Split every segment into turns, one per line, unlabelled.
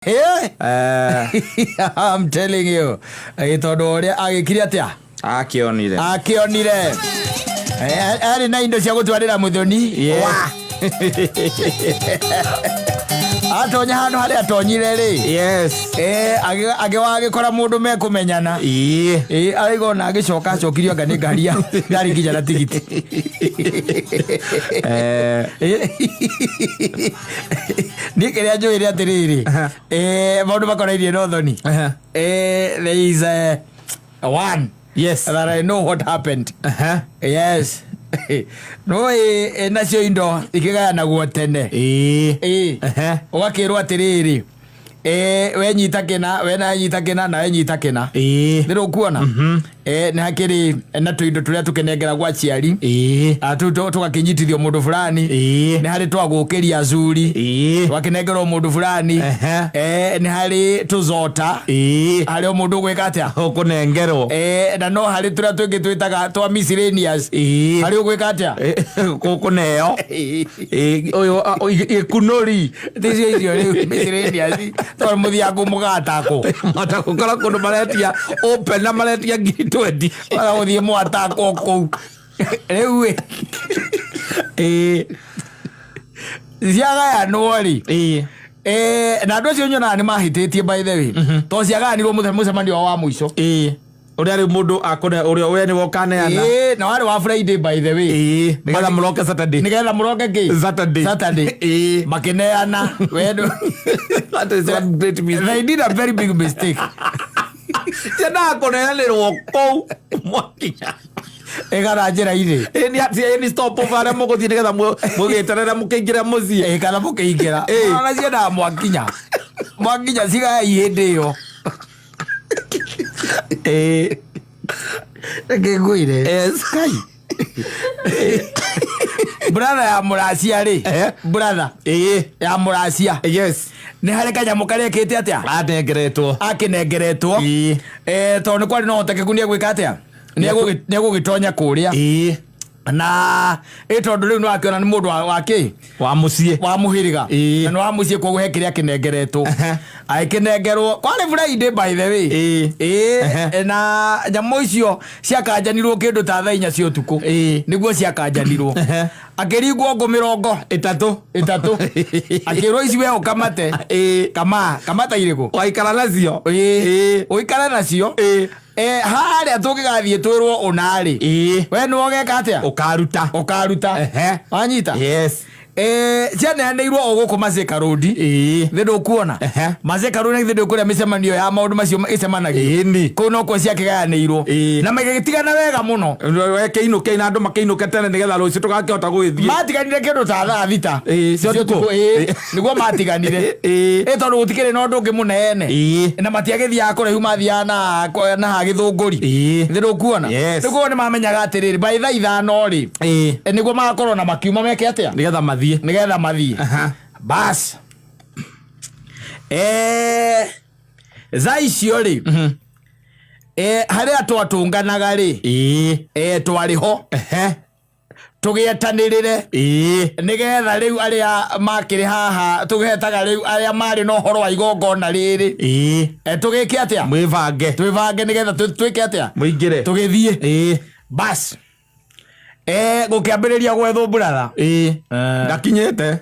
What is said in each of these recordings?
I'm telling you. Tondũ ũrĩa agĩkire atĩa?
Akĩonire.
Akĩonire. Arĩ na indo cia gũtwarĩra mũthoni.
Yes.
Wa. Atonya handũ harĩa atonyire rĩ.
Yes.
Agĩkora mũndũ mekũmenyana.
Ĩĩ.
Araiga ona agĩcoka acokirio anga nĩ ngari ya ndarĩ nginya na tigiti. Niĩ kĩrĩa njũĩ nĩ atĩrĩrĩ, maũndũ makonainie na ũthoni. There is a one that I know what happened. Yes. No nacio indo ikĩgayanagwo tene.
Ĩĩ.
Ũgakĩrwo atĩrĩrĩ, we nyita kĩna, we nawe nyita kĩna, nawe nyita kĩna.
Ĩĩ.
Nĩ ũkuona? Nĩ hakĩrĩ na tũindo tũrĩa tũkĩnengeragwo aciari.
Ĩĩ.
Tũu tũgakĩnyitithio mũndũ fulani.
Ĩĩ.
Nĩ harĩ twagũkĩria azuri.
Ĩĩ.
Tũgakĩnengerwo mũndũ fulani. Nĩ harĩ tũzota.
Ĩĩ.
Harĩ o mũndũ ũgwĩka atĩa?
Ũkũnengerwo.
Na no harĩ tũrĩa tũngĩ twĩtaga twa miscellaneous.
Ĩĩ.
Harĩ ũgwĩka atĩa?
Gũkũneo. Ĩĩ. Ũyũ gĩkunũri.
Ticio icio rĩu miscellaneous. Tondũ mũthiaga kũmũgatakwo.
Matagũkora kũndũ maretia open na maretia 20,000.
Wala gũthiĩ mwatakwo kũu. Rĩu ĩ.
Ĩĩ.
Ciagayanwo rĩ.
Ĩĩ.
Na andũ acio nyonaga nĩ mahĩtĩtie by the way. Tondũ ciagayanirwo mũcemanio wao wa mũico.
Ĩĩ. Ũrĩa rĩu mũndũ akũne ũrĩa we nĩwe ũkaneana.
Ĩĩ, na warĩ wa Friday by the way.
Ĩĩ. Nĩgetha mũroke Saturday.
Nĩgetha mũroke kĩ?
Saturday.
Saturday.
Ĩĩ.
Makĩneana. Wendo.
That is one great mistake.
They did a very big mistake.
Ciendaga kũneanĩrwo kũu mwakinya.
Ĩgana njĩra-inĩ.
Ĩĩ, nĩ atĩ, ĩĩ, nĩ stop over harĩa mũgũthiĩ nĩgetha mũgĩeterere mũkĩingĩre mũciĩ.
Ĩĩ, kana mũkĩingĩra.
Ĩĩ.
Ona ciendaga mwakinya. Mwakinya cigayai hĩndĩ ĩyo.
Ĩĩ.
Reke ngwĩre.
Yes.
Kai. Brother ya mũracia rĩ. Brother.
Ĩĩ.
Ya mũracia.
Yes.
Nĩ harĩ kanyamũ karĩa ekĩte atĩa?
Anengeretwo.
Akĩnengeretwo.
Ĩĩ.
Tondũ nĩ kwarĩ na ũhotekeku nĩ egwĩka atĩa? Nĩ egũgĩtonya kũrĩa.
Ĩĩ.
Na tondũ rĩu nĩ wakĩona nĩ mũndũ wa kĩ?
Wa mũciĩ.
Wa mũhĩrĩga.
Ĩĩ.
Na nĩ wa mũciĩ koguo he kĩrĩa kĩnengeretwo. Agĩkĩnengerwo. Kwarĩ Friday by the way.
Ĩĩ.
Ĩĩ. Na nyamũ icio ciakanjanirwo kĩndũ ta thaa inya cia ũtukũ.
Ĩĩ.
Nĩguo ciakanjanirwo. Akĩringwo ngũ mĩrongo
ĩtatũ.
Ĩtatũ. Akĩrwo ici we ũkamate.
Ĩĩ.
Kama, kamata irĩkũ?
Waikara nacio.
Ĩĩ.
Ĩĩ.
Ũikare nacio.
Ĩĩ.
Harĩa tũngĩgathiĩ twĩrwo ũna rĩ.
Ĩĩ.
We nĩwe ũgeka atĩa?
Ũkaruta.
Ũkaruta. Wanyita?
Yes.
Cianeanĩirwo o gũkũ Masika Road.
Ĩĩ.
Thĩ ndũkuona? Masika Road nĩ thĩ kũrĩa mĩcemanio ya maũndũ macio ĩcemanagio.
Ĩĩ.
Kũu nokuo ciakĩgayanĩirwo.
Ĩĩ.
Na magĩgĩtigana wega mũno.
We kĩinũke na andũ makĩinũke tene nĩgetha rũciũ tũgakĩhota gũgĩthiĩ.
Matiganire kĩndũ ta thaa thita.
Ĩĩ, cia ũtukũ.
Ĩĩ. Nĩguo matiganire.
Ĩĩ.
Ĩĩ, tondũ gũtikĩrĩ na ũndũ ũngĩ mũnene.
Ĩĩ.
Na matiagĩthiaga kũraihu, mathiaga na ha Gĩthũngũri.
Ĩĩ.
Thĩ ndũkuona?
Yes.
Rĩu koguo nĩ mamenyaga atĩrĩrĩ, by thaa ithano rĩ,
Ĩĩ.
nĩguo magakorwo na makiuma meke atĩa?
Nĩgetha mathiĩ.
Nĩgetha mathiĩ. Bas. Thaa icio rĩ, harĩa twatũnganaga rĩ,
Ĩĩ.
Twarĩ ho. Tũgĩetanĩrĩre.
Ĩĩ.
Nĩgetha rĩu arĩa makĩrĩ haha tũgetaga rĩu arĩa marĩ na ũhoro wa igongona rĩrĩ.
Ĩĩ.
Tũgĩke atĩa?
Mwĩbange.
Twĩbange nĩgetha twĩke atĩa?
Mũingĩre.
Tũgĩthiĩ.
Ĩĩ.
Bas. Gũkĩambĩrĩria gwethwo brother.
Ĩĩ. Ndakinyĩte.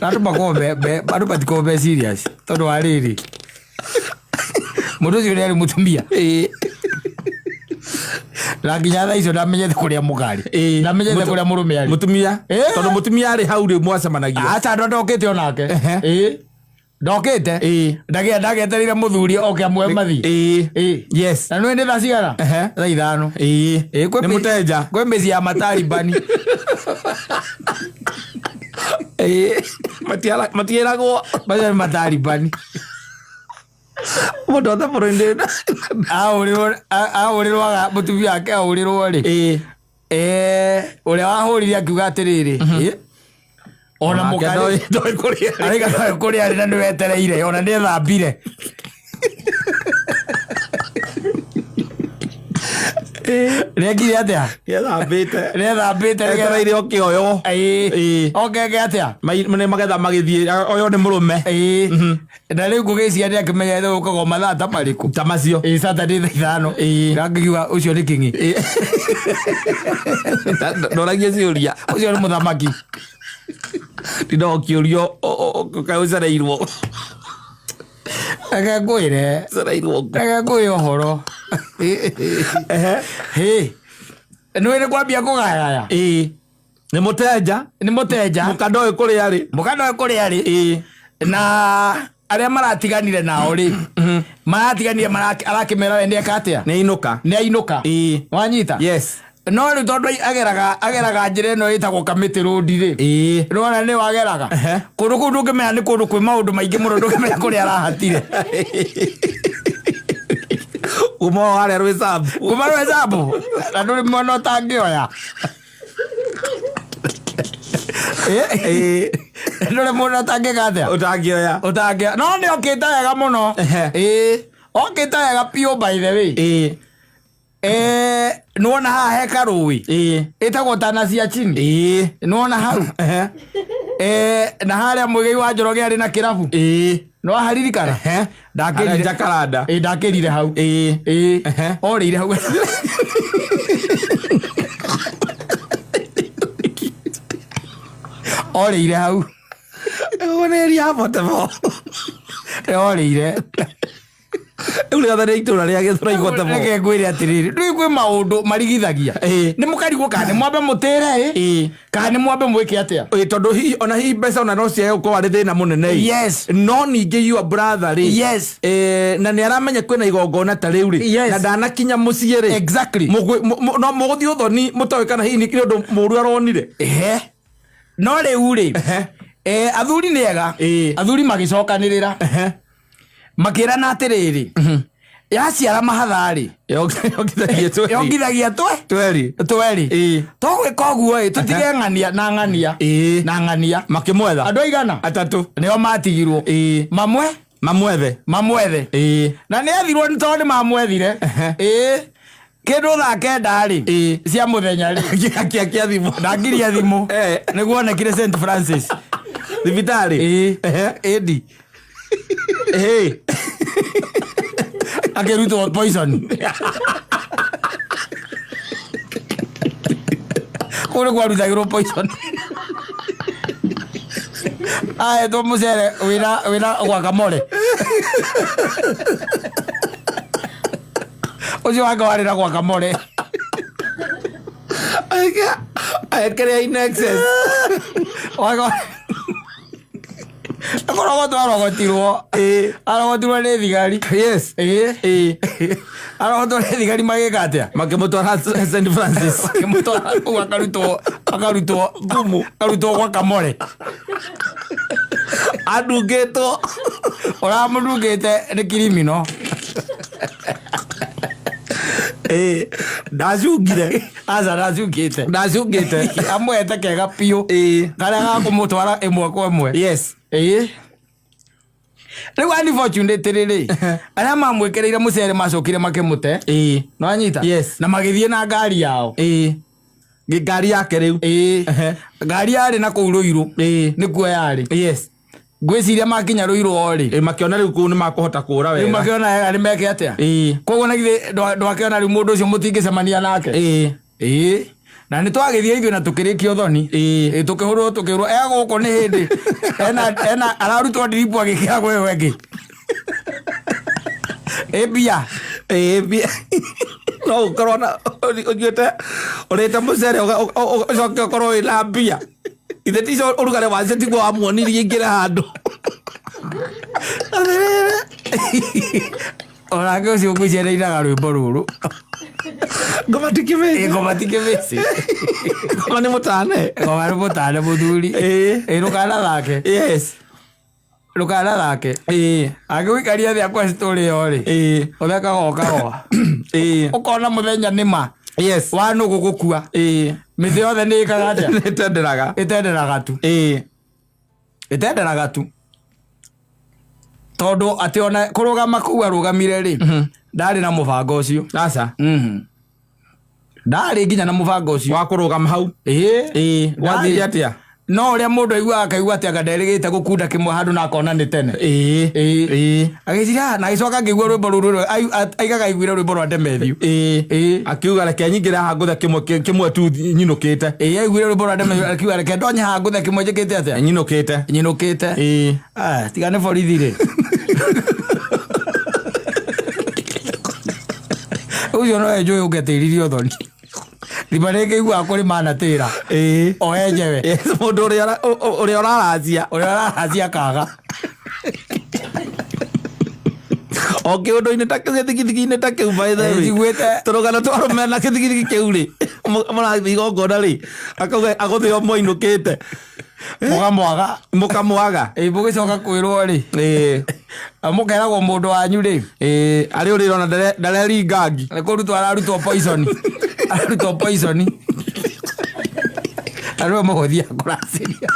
Na andũ makoragwo me, andũ matikoragwo me serious tondũ wa rĩrĩ. Mũndũ ũcio nĩ arĩ mũtumia.
Ĩĩ.
Na nginya thaa icio ndamenyete kũrĩa mũkarĩ.
Ĩĩ.
Ndamenyete kũrĩa mũrũme arĩ.
Mũtumia.
Ĩĩ.
Tondũ mũtumia arĩ hau rĩu mwacemanagia.
Acha andũ ndokĩte onake. Ĩĩ. Ndokĩte.
Ĩĩ.
Ndagetereire mũthuri oke amwe mathiĩ.
Ĩĩ.
Ĩĩ.
Yes.
Na nĩũĩ nĩ thaa cigana? Thaa ithano.
Ĩĩ.
Ĩĩ,
Nĩ mũtenja.
kwĩ mĩciĩ ya matalibani.
Ĩĩ. Matiĩragwo.
Macio nĩ matalibani.
Mũndũ othe bũrũri-inĩ.
Ahũrĩrwo mũtumia wake ahũrĩrwo rĩ.
Ĩĩ.
Ũrĩa wahũrire akiuga atĩrĩrĩ. Ĩĩ. Ona
Onake
mũkarĩ.
ndoĩ kũrĩa arĩ.
Araiga ndoĩ kũrĩa arĩ na nĩwetereire, ona nĩethambire. Nĩekire atĩa?
Nĩethambĩte.
Nĩethambĩte nĩgetha-
Etereire o kĩoyo.
Ĩĩ.
Ĩĩ.
Okeke atĩa?
Nĩ magetha magĩthiĩ oyo nĩ mũrũme.
Ĩĩ. Na rĩu ngũgĩciria nĩakĩmenya ithe ũkagwo mathaa ta marĩkũ.
Ta macio.
Ĩĩ, Saturday thaa 5.
Ĩĩ.
Ngangiuga ũcio nĩ kĩng'i.
Ndoragie ciũria.
Ũcio nĩ mũthamaki.
Ndinda ũkĩũrio kaĩ ũcereirwo.
Reke ngwĩre.
Ũcereirwo kũ?
Reke ngwĩre ũhoro. Hĩ. Nĩũĩ nĩ kwambia kũgayaya.
Ĩĩ. Nĩ mũtenja.
Nĩ mũtenja.
Mũka ndoĩ kũrĩa arĩ.
Mũka ndoĩ kũrĩa arĩ.
Ĩĩ.
Na arĩa maratiganire nao rĩ, maratiganire arakĩmera we nĩeka atĩa?
Nĩ ainũka.
Nĩ ainũka.
Ĩĩ.
Wanyita?
Yes.
No rĩu tondũ ageraga njĩra ĩno ĩtagwo Kamĩtĩ Road rĩ,
Ĩĩ.
nĩwona nĩ wageraga
Ehe.
kũndũ kũu ndũngĩmenya nĩ kũndũ kwĩ maũndũ maingĩ mũno, ndũngĩmenya kũrĩa arahatire.
Uma o harĩa Rwĩsambu.
Kuma Rwĩsambu na ndũrĩ mwena ũtangĩoya.
Ĩĩ.
Ndũrĩ mwena ũtangĩka atĩa?
Ũtangĩoya.
Ũtangĩoya. No nĩ okĩte wega mũno.
Ehe.
Ĩĩ. Okĩte wega biũ by the way.
Ĩĩ.
Nĩwona haha he karũĩ.
Ĩĩ.
Ĩtagwo Tana cia chini.
Ĩĩ.
Nĩwona hau.
Ehe.
Na harĩa Mũigai wa Njoroge arĩ na kĩrabu.
Ĩĩ.
Nĩwaharirikana?
Ehe.
Ndakĩrire.
Harĩa Jacaranda.
Ĩĩ, ndakĩrire hau.
Ĩĩ.
Ĩĩ.
Ehe.
Orĩire hau. Orĩire hau.
Ũguo nĩ area ya Portable.
Orĩire.
Rĩu rĩothe nĩ itũra rĩa Gĩthũrai Portable.
Reke ngwĩre atĩrĩrĩ, rĩu kwĩ maũndũ marigithagia.
Ĩĩ.
Nĩ mũkarigwo kana nĩ mwambe mũtĩre ĩ,
Ĩĩ.
kana nĩ mwambe mwĩke atĩa.
Ĩĩ, tondũ hihi ona hihi mbeca ona no ciage gũkorwo arĩ thĩna mũnene ĩ.
Yes.
No ningĩ your brother rĩ.
Yes.
Na nĩ aramenya kwĩna igongona ta rĩu rĩ.
Yes.
Na ndanakinya mũciĩ rĩ.
Exactly.
No mũgũthiĩ ũthoni mũtoĩ kana hihi nĩ ũndũ mũũru aronire.
Ehe. No rĩu rĩ,
Ehe.
athuri nĩ ega.
Ĩĩ.
Athuri magĩcokanĩrĩra.
Ehe.
Makĩrana atĩrĩrĩ, yaciara mahatha rĩ,
Yongithagia tweri.
yongithagia twe
Tweri.
tweri.
Ĩĩ.
Tũgwĩka ũguo ĩ, tũtige ng'ania na ng'ania.
Ĩĩ.
Na ng'ania.
Makĩmwetha.
Andũ aigana?
Atatũ.
Nĩo matigirwo.
Ĩĩ.
Mamwe?
Mamwethe.
Mamwethe.
Ĩĩ.
Na nĩ ethirwo nĩ tondũ nĩ mamwethire.
Ehe.
Ĩĩ. Kĩndũ thaa 9 rĩ,
Ĩĩ.
cia mũthenya rĩ,
Akĩakia thimũ.
ndangiria thimũ.
Eh.
Nĩguo onekire St Francis.
Thibitarĩ.
Ĩĩ.
Ehe.
Ĩndi.
Ĩĩ.
Akĩrutwo poison. Kũu nĩ kwarutagĩrwo poison. Ahetwo mũcere wĩna guacamole. Ũcio wake warĩ na guacamole.
Aekĩrĩa in excess.
Wake Kũrogotwo arogotirwo.
Ĩĩ.
Arogotirwo nĩ thigari.
Yes.
Ĩĩ.
Ĩĩ.
Arogotwo nĩ thigari magĩka atĩa?
Makĩmũtwara St Francis.
Makĩmũtwara kũu akarutwo
Thumu.
Akarutwo guacamole.
Andungĩtwo.
Ũramũndungĩte nĩ criminal.
Ĩĩ. Ndacungire.
Aca ndacungĩte.
Ndacungĩte.
Amwete kega biũ.
Ĩĩ.
Karĩa gakũmũtwara ĩmwe kwa ĩmwe.
Yes.
Ĩĩ. Rĩu unfortunately rĩ, arĩa mamwĩkĩrĩire mũcere macokire makĩmũte.
Ĩĩ.
Nĩwanyita?
Yes.
Na magĩthiĩ na ngari yao.
Ĩĩ. Ngari yake rĩu.
Ĩĩ.
Ehe.
Ngari yarĩ na kũu Rũirũ.
Ĩĩ.
Nĩkuo yarĩ.
Yes.
Ngwĩciria makinya Rũirũ o rĩ.
Ĩĩ, makĩona rĩu kũu nĩ makũhota kũra
Rĩu
wega.
makĩona wega nĩ meke atĩa?
Ĩĩ.
Koguo na githĩ ndwakĩona rĩu mũndũ ũcio mũtingĩcemania nake.
Ĩĩ.
Ĩĩ. Na nĩ twagĩthiĩ ithuĩ na tũkĩrĩkia ũthoni.
Ĩĩ.
Ĩĩ, tũkĩhũrwo, tũkĩhũrwo. E gũkũ nĩ hĩndĩ. Ena ararutwo ndiribu agĩkĩra gwĩ ĩyo ĩngĩ. Ĩ mbia.
Ĩĩ, mbia. No ũkorwo na ũnyuĩte ũrĩte mũcere ũcoke ũkorwo wĩna mbia. Ithe ticio ũrugarĩ wacio tiguo wamuonirie ingĩre handũ.
Atĩrĩrĩ. Onake ũcio ngwĩciria nĩainaga rwĩmbo rũrũ.
Ngoma ti kĩbĩcĩ.
Ĩ, ngoma ti kĩbĩcĩ.
Ngoma nĩ mũtane.
Ngoma nĩ mũtane mũthuri.
Ĩĩ.
Ĩ, ndũkanathake.
Yes.
Ndũkanathake.
Ĩĩ.
Angĩgũikaria thĩ akwa story ĩyo rĩ.
Ĩĩ.
Ũthekaga ũkagwa.
Ĩĩ.
Ũkona mũthenya nĩma.
Yes.
Wa nũgũ gũkua.
Ĩĩ.
Mĩtĩ yothe nĩ ĩkaga atĩa?
Ĩtenderaga.
Ĩtenderaga tu.
Ĩĩ.
Ĩtenderaga tu. Tondũ atĩ ona kũrũgama kũu arũgamire rĩ, ndarĩ na mũbango ũcio.
Aca.
Ndarĩ nginya na mũbango ũcio.
Wa kũrũgama hau.
Ĩĩ.
Ĩĩ, gwathire atĩa?
No ũrĩa mũndũ aiguaga akaigua atĩ anga nderĩgĩte gũkunda kĩmwe handũ na akona nĩ tene.
Ĩĩ.
Ĩĩ.
Ĩĩ.
Agĩciria na agĩcoka ngĩigua rwĩmbo rũu rũrũ aigaga aiguire rwĩmbo rwa Demethiu.
Ĩĩ.
Ĩĩ.
Akiuga reke nyingĩre haha ngũthe kĩmwe kĩmwe tu nyinũkĩte.
Ĩĩ, aiguire rwĩmbo rwa Demethiu akiuga reke ndonye haha ngũthe kĩmwe njĩkĩte atĩa?
Nyinũkĩte.
Nyinũkĩte.
Ĩĩ.
Ah, tiga nĩ borithi rĩ. Ũcio no enjũĩ ũngetĩririe ũthoni. Rima rĩngĩ iguaga kũrĩ manatĩra.
Ĩĩ.
O enjewe.
Yes, mũndũ ũrĩa ũrĩa ũraracia.
Ũrĩa ũraracia kaga.
O kĩũndũ-inĩ ta kĩu gĩthigithigi-inĩ ta kĩu, by the way.
Njiguĩte.
Tũrũgano twa arũme na gĩthigithigi kĩu rĩ, mũrathiĩ igongona rĩ, akauga agũthĩo mwainũkĩte.
Mũkamwaga.
Mũkamwaga.
Ĩĩ, mũgĩcoka kwĩrwo rĩ.
Ĩĩ.
Mũkeragwo mũndũ wanyu rĩ.
Ĩĩ, arĩ ũrĩra ona ndareringa ngi.
Nĩ kũrutwo ararutwo poison. Ararutwo poison. Na nĩwe mũgũthiaga kũracĩria.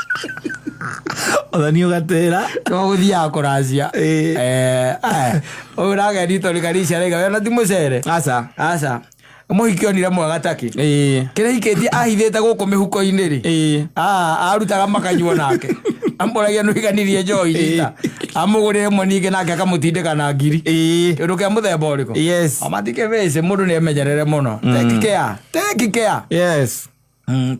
Ũthoni ũgatĩra.
Nĩwe ũgũthiaga kũracia.
Ĩĩ.
Ũyũ ũragendi tondũ Karisia araiga we ona ti mũcere.
Aca.
Aca. Mũhiki onire mwega takĩ.
Ĩĩ.
Kĩrĩa hikĩtie ahithĩte gũkũ mĩhuko-inĩ rĩ.
Ĩĩ.
Ah, arutaga makanyuo nake. Amũragia nĩũiganirie njohi rita. Amũgũrĩre ĩmwe ningĩ nake akamũtindĩka na ngiri.
Ĩĩ.
Kĩndũ kĩa mũthemba ũrĩkũ?
Yes.
Amatikĩbĩcĩ mũndũ nĩ emenyerere mũno. Take care. Take care.
Yes.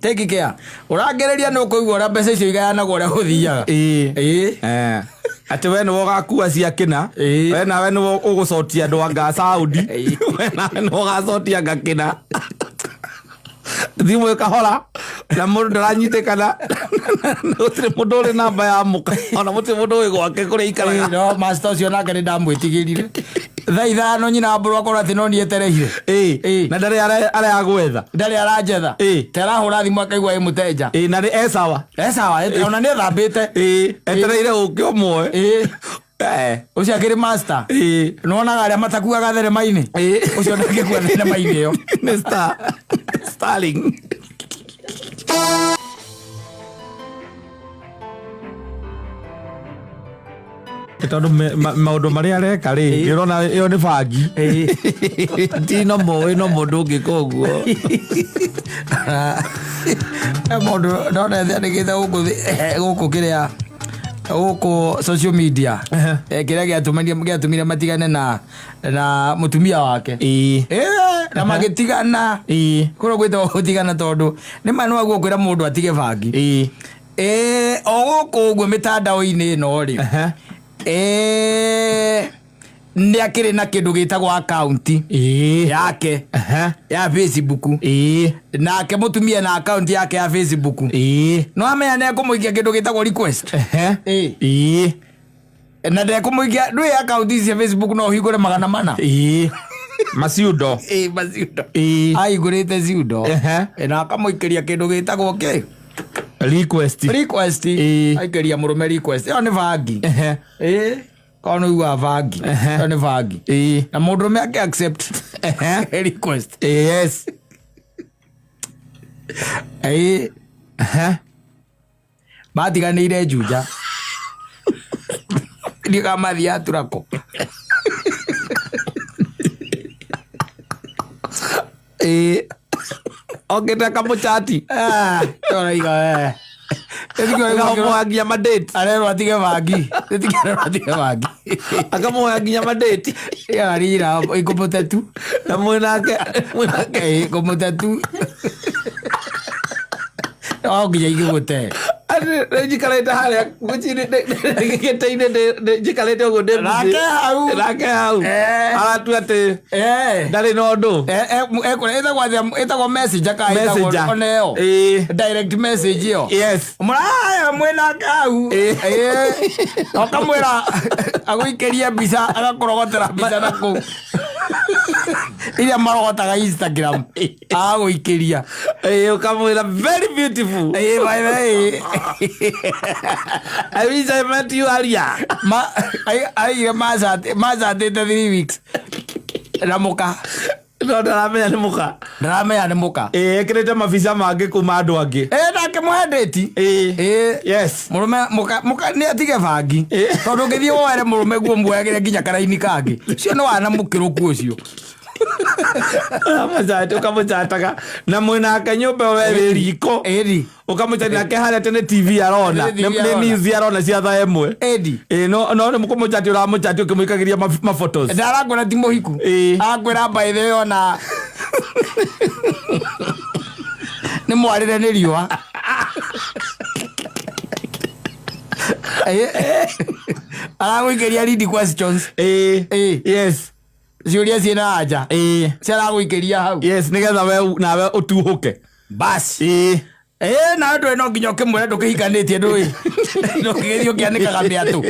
Take care. Ũrangĩrĩria nĩ ũkũigua ũrĩa mbeca icio igayanagwo ũrĩa gũthiaga.
Ĩĩ.
Ĩĩ.
Eh. Atĩ we nĩwe ũgakua cia kĩna.
Ĩĩ.
We nawe nĩwe ũgũcotia andũ anga Saudi.
Ĩĩ.
We nawe nĩwe ũgacotia anga kĩna. Thimũ ĩkahora na mũndũ ndaranyitĩkana. Gũtirĩ mũndũ ũrĩ namba ya mũka ona gũtirĩ mũndũ ũĩ gwake kũrĩa aikaraga.
No master ũcio nake nĩ ndamwĩtigĩrire. Thaa 5 nyina wa mbũrũ akorwo atĩ no niĩ etereire.
Ĩĩ.
Ĩĩ.
Na ndarĩ arĩa agwetha.
Ndarĩ aranjetha.
Ĩĩ.
Ta arahũra thimũ akaigua ĩ mũtenja.
Ĩĩ, na nĩ e sawa.
E sawa, ona nĩ ethambĩte.
Ĩĩ, etereire ũke ũmwe.
Ĩĩ.
Eh.
Ũcio akĩrĩ master.
Ĩĩ.
Nĩwonaga arĩa matakuaga thenema-inĩ?
Ĩĩ.
Ũcio ndangĩkua thenema-inĩ ĩyo.
Nĩ star. Starling. Tondũ maũndũ marĩa areka rĩ, ndĩrona ĩyo nĩ bangi. Ti no mũĩ no mũndũ ũngĩka ũguo.
Mũndũ ndona andĩkĩte gũkũ kĩrĩa gũkũ social media. Kĩrĩa gĩatũmire matigane na mũtumia wake.
Ĩĩ.
Na magĩtigana.
Ĩĩ.
Kũrĩa gwĩtagwo gũtigana tondũ nĩ ma nĩ waguo kwĩra mũndũ atige bangi.
Ĩĩ.
O gũkũ ũguo mĩtandao-inĩ ĩno rĩ. Nĩ akĩrĩ na kĩndũ gĩtagwo account
Ĩĩ.
yake ya Facebook.
Ĩĩ.
Nake mũtumia na account yake ya Facebook.
Ĩĩ.
No amenya nĩ ekũmũikia kĩndũ gĩtagwo request.
Ĩĩ. Ĩĩ.
Na ndekũmũikia, ndũĩ account ici cia Facebook no ũhingũre 400.
Ĩĩ. Maciundo.
Ĩĩ, maciundo.
Ĩĩ.
Ahingũrĩte ciundo. Na akamũikĩria kĩndũ gĩtagwo kĩ?
Request.
Request.
Ĩĩ.
Aikĩria mũrũme request. Ĩyo nĩ bangi. Ĩĩ. Korwo nĩ ũiguaga bangi. Ĩyo nĩ bangi.
Ĩĩ.
Na mũndũrũme akĩ accept request.
Yes.
Ĩĩ. Matiganĩire Juja. Ndiũĩ kana mathiaga Turako.
Ĩĩ. Okĩte akamũchati.
Ah, ũraiga we.
Akamũhoya nginya madate.
Arerwo atige bangi. Arerwo atige bangi.
Akamũhoya nginya madate.
Arira ikũmũtetu.
Na mwĩnake. Mwĩnake.
Ikũmũtetu. No nginya ingĩgũte.
Rĩu njikarĩte harĩa gĩtĩ-inĩ njikarĩte ũguo ndĩ busy.
Nake hau.
Nake hau. Aratua atĩ ndarĩ na ũndũ.
Ĩtagwo messenger kana ĩtagwo
Messenger.
ona ĩyo.
Ĩĩ.
Direct message ĩyo.
Yes.
Mũraya mwĩnake hau.
Ĩĩ.
Ũkamwĩra agũikĩrie mbica agakũrogotera mbica na kũu. Iria marogotaga Instagram. Agũikĩria.
Ĩĩ, ũkamwĩra very beautiful.
Ĩĩ, by the way.
I wish I met you earlier.
Aigire macatĩte 3 weeks. Na mũka.
No ndaramenya nĩ mũka.
Ndaramenya nĩ mũka.
Ĩĩ, ekĩrĩte mabica mangĩ kuma andũ angĩ.
Ĩĩ, nake mũhe date.
Ĩĩ.
Ĩĩ.
Yes.
Mũrũme mũka nĩ atige bangi.
Ĩĩ.
Tondũ ũngĩthiĩ woere mũrũme guo muoyagĩre nginya karaini kangĩ. Ũcio nĩ wana mũkĩrũku ũcio.
Ũramũchati, ũkamũchataga na mwĩnake nyũmba we wĩ riko.
Ĩni.
Ũkamũchati nake harĩa tene TV arona.
Nĩ TV
Nĩ
arona.
news arona cia thaa ĩmwe.
Ĩni.
Ĩĩ, no nĩ kũmũchati ũramũchati ũkĩmũikagĩria ma photos.
Ndarakwĩra ti mũhiku.
Ĩĩ.
Akwĩra by the way ona nĩ mwarĩre nĩ riũa. Aragũikĩria lead questions.
Ĩĩ.
Ĩĩ.
Yes.
Ciũria ciĩna anja.
Ĩĩ.
Ciaragũikĩria hau.
Yes, nĩgetha we nawe ũtuhũke.
Basi.
Ĩĩ.
Ĩĩ nawe ndũĩ no nginya ũkĩmwĩre ndũkĩhikanĩtie ndũĩ. Ndũngĩgĩthiĩ ũkĩanĩkaga mĩatũ.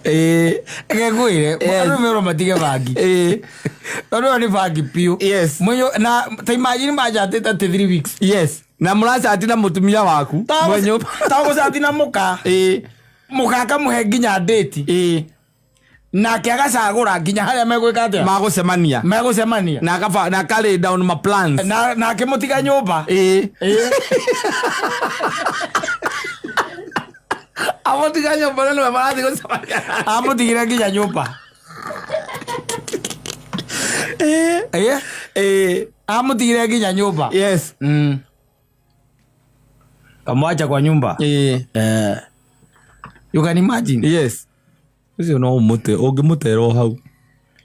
Ĩĩ.
Reke ngwĩre,
Yes.
andũ merwo matige bangi.
Ĩĩ.
Tondũ ĩyo nĩ bangi biũ.
Yes.
Mwenyo na ta imagine manjatĩte atĩ 3 weeks.
Yes. Na mũracati na mũtumia waku. Mwe nyũmba.
Tagũcati na mũka.
Ĩĩ.
Mũka akamũhe nginya date.
Ĩĩ.
Nake agacagũra nginya harĩa megwĩka atĩa.
Magũcemania.
Megũcemania.
Na akaba na akarĩ down ma plans.
Na nake mũtiga nyũmba.
Ĩĩ.
Ĩĩ.
Amũtiga nyũmba na nĩwe marathiĩ gũcemania.
Amũtigire nginya nyũmba.
Ĩĩ.
Ĩĩ.
Ĩĩ.
Amũtigire nginya nyũmba.
Yes.
Kamwacha kwa nyumba.
Ĩĩ.
You can imagine.
Yes. Ũcio no ũmũte ũngĩmũtera o hau.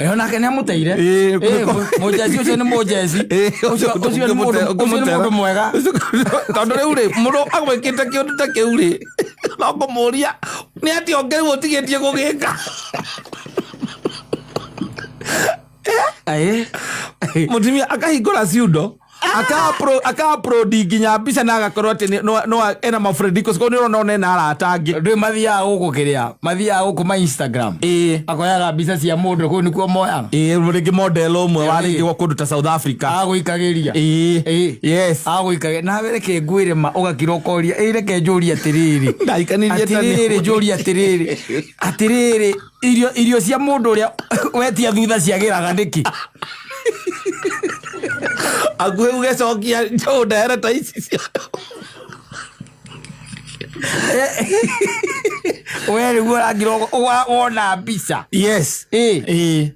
Ĩyo nake nĩ amũteire.
Ĩĩ,
Ĩĩ, mũjeci ũcio nĩ mũjeci.
Ĩĩ,
Ũcio ũcio nĩ mũndũ ũcio nĩ mũndũ mwega.
Tondũ rĩu rĩ mũndũ agwĩkĩte kĩũndũ ta kĩu rĩ no kũmũria nĩ atĩa ũngĩ rĩu ũtigĩtie gũgĩka.
Ĩĩ.
Mũtumia akahingũra ciundo aka-upload nginya mbica na agakorwo atĩ no ena ma friend request koguo nĩ ũrona ona ena arata angĩ.
Ndũĩ mathiaga gũkũ kĩrĩa mathiaga gũkũ ma Instagram.
Ĩĩ.
Akoyaga mbica cia mũndũ kũu nĩkuo moyaga.
Ĩĩ, rĩngĩ model ũmwe wa
Ĩĩ.
rĩngĩ wa kũndũ ta South Africa.
Agũikagĩria.
Ĩĩ.
Ĩĩ.
Yes.
Agũikagĩria nawe reke ngwĩre ma ũgakira ũkoria ĩ reke njũrie atĩrĩrĩ.
Ndaikanirie ta nĩ-
Atĩrĩrĩ njũrie atĩrĩrĩ. Atĩrĩrĩ irio cia mũndũ ũrĩa wetia thutha ciagĩraga nĩkĩ?
Hakuhĩ ũgecokia njũũ ndehere ta ici cia
We rĩu ũrangira wona mbica.
Yes.
Ĩĩ.
Ĩĩ.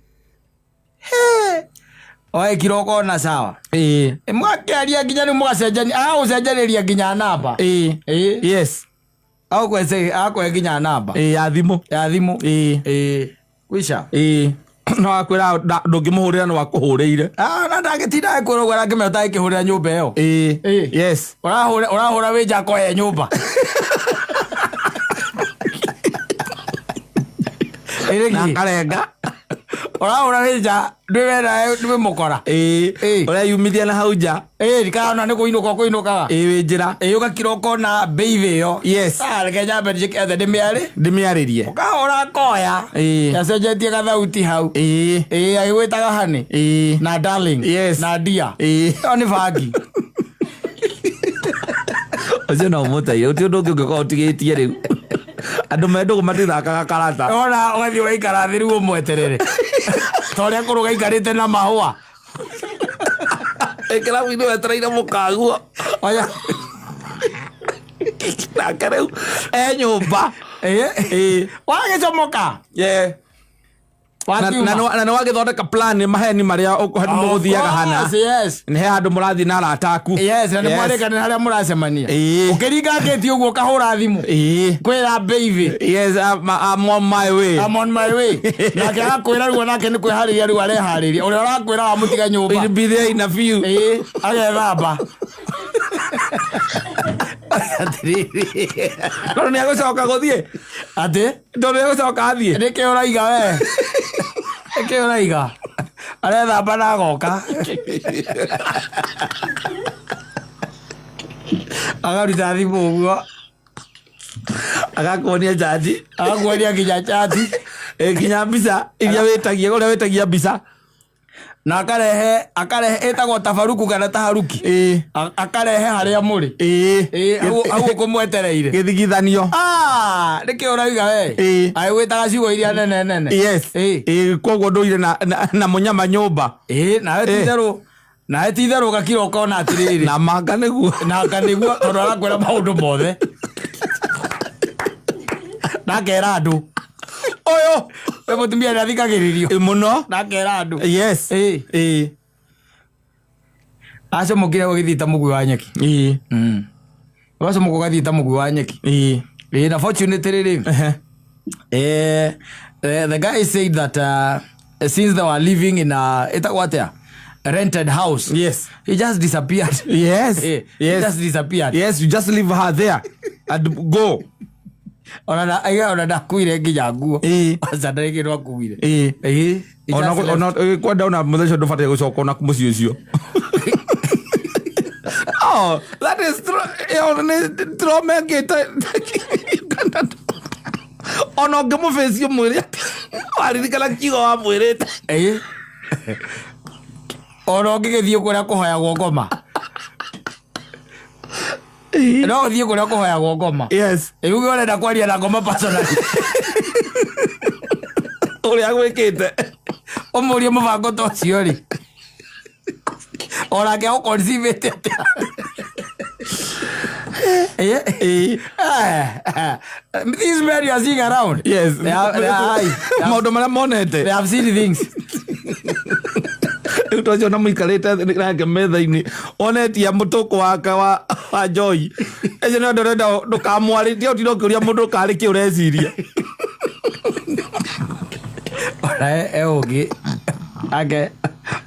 Wekira ũkona sawa.
Ĩĩ.
Ĩ, Mũgakĩaria nginya rĩu mũgacenjania agagũcenjanĩria nginya namba.
Ĩĩ.
Ĩĩ.
Yes.
Agakũhe nginya namba
Ĩĩ ya thimũ.
ya thimũ.
Ĩĩ.
Ĩĩ. Kwisha.
Ĩĩ. No akwĩra ndũngĩmũhũrĩra no akũhũrĩire.
Ah, na ndangĩtinda agĩkwĩra ũguo arangĩmenya ũtangĩkĩhũrĩra nyũmba ĩyo.
Ĩĩ.
Ĩĩ.
Yes.
Ũrahũra wĩ nja akoya nyũmba. Ĩrĩ
Na
kĩ?
akarenga.
Ũrahũra wĩ nja ndwĩ we nawe ndwĩ mũkora.
Ĩĩ.
Ĩĩ.
Ũreyumithia na hau nja.
Ĩĩ, ndikana nĩ kũinũka ũkũinũkaga.
Ĩĩ wĩ njĩra.
Ĩĩ ũgakira ũkona mbeithi ĩyo.
Yes.
Ah, reke nyambe njĩke atĩ ndĩmĩarĩ.
Ndĩmĩarĩrie.
Ũkahũra akoya.
Ĩĩ.
Acenjetie gathauti hau.
Ĩĩ.
Ĩĩ, agĩgwĩtaga honey.
Ĩĩ.
Na darling.
Yes.
Na dear.
Ĩĩ.
Ĩyo nĩ bangi.
Ũcio no ũmũteire ũti ũndũ ũngĩ ũngĩkorwo ũtigĩtie rĩu. Andũ me ndũgũ matithakaga karata.
Ona ũgathiĩ ũgaikara thĩ rĩu ũmweterere. Ta ũrĩa kũrũ gaikarĩte na mahũa.
Kĩrabu-inĩ wetereire mũkaguo.
Oya.
Nake rĩu e nyũmba.
Ĩĩ.
Ĩĩ.
Wagĩcomoka.
Yeah. Na
Wakiuma.
na nĩ wagĩthondeka plan maheni marĩa handũ mũgũthiaga hana.
Yes.
Nĩ he handũ mũrathiĩ na arata aku.
Yes, na nĩ mwarĩkanĩra harĩa mũracemania.
Ĩĩ.
Ũkĩringa ngĩti ũguo ũkahũra thimũ.
Ĩĩ.
Kwĩra baby.
Yes, I'm on my way.
I'm on my way. Nake agakwĩra rĩu onake nĩ kwĩharĩria rĩu areharĩria. Ũrĩa ũrakwĩra wamũtiga nyũmba.
We'll be there in a few.
Ĩĩ, agethamba. Atĩrĩrĩ.
Tondũ nĩ egũcoka gũthiĩ.
Atĩ?
Tondũ nĩ egũcoka athiĩ.
Nĩkĩ ũraiga we? Nĩkĩ ũraiga? Arethamba na agoka. Akaruta thimũ ũguo.
Agakuonia njati.
Agakuonia nginya chati.
Nginya mbica iria wĩtagia ũrĩa wĩtagia mbica.
Na akarehe ĩtagwo tabaruku kana taharuki.
Ĩĩ.
Akarehe harĩa mũrĩ.
Ĩĩ.
Ĩĩ, hau ũkũmwetereire.
Gĩthigithanio.
Ah, nĩkĩ ũrauga we?
Ĩĩ.
Agĩgwĩtaga ciugo iria nene nene.
Yes.
Ĩĩ.
Ĩĩ, koguo ndũire na mũnyama nyũmba.
Ĩĩ, nawe ti itherũ. Nawe ti itherũ ũgakira ũkona atĩrĩrĩ.
Na manga nĩguo.
Na anga nĩguo tondũ arakwĩra maũndũ mothe. Na akera andũ.
Ũyũ.
We mũtumia nĩ athikagĩrĩrio.
Ĩ, mũno.
Na akera andũ.
Yes.
Ĩ.
Ĩ.
Acomokire ũgĩthiĩ ta mũgui wa nyeki.
Ĩ.
Ũgacomoka ũgathiĩ ta mũgui wa nyeki.
Ĩ.
Ĩ, na fortunately rĩ,
Ehe.
the guy said that since they were living in a ĩtagwo atĩa, rented house,
Yes.
he just disappeared.
Yes.
He
Yes.
just disappeared.
Yes, you just leave her there and go.
Ona na aiga ona ndakuire nginya nguo.
Ĩ.
Aca ndarĩ kĩndũ akuire.
Ĩ.
Ĩ, he
Ona
just left.
ona kwenda ona mũthenya ũcio ndũbataire gũcoka ona mũciĩ ũcio. Oh, that is true. Ĩyo nĩ trauma ĩngĩ ona ũngĩmũbĩci ũmwĩre atĩ waririkana kiugo wamwĩrĩte.
Ĩ. Ona ũngĩgĩthiĩ kũrĩa kũhoyagwo ngoma, no ũthiĩ kũrĩa kũhoyagwo ngoma.
Yes.
Ĩ, uge ũrenda kwaria na ngoma personally.
Ũrĩa gwĩkĩte.
Ũmũrie mũbango ta ũcio rĩ, onake agũconceive-ĩte atĩa? Ĩ.
Ĩ.
These men you are seeing around,
Yes.
they are high.
Maũndũ marĩa monete.
They have seen things.
Rĩu tocio na mũikarĩte nake metha-inĩ onetia mũtũkũ wake wa joy ĩcio nĩ ũndũ ũrenda ndũkamwarĩtie ũtinde ũkĩũria mũndũ karĩ kĩ ũreciria.
Ona e ũngĩ ake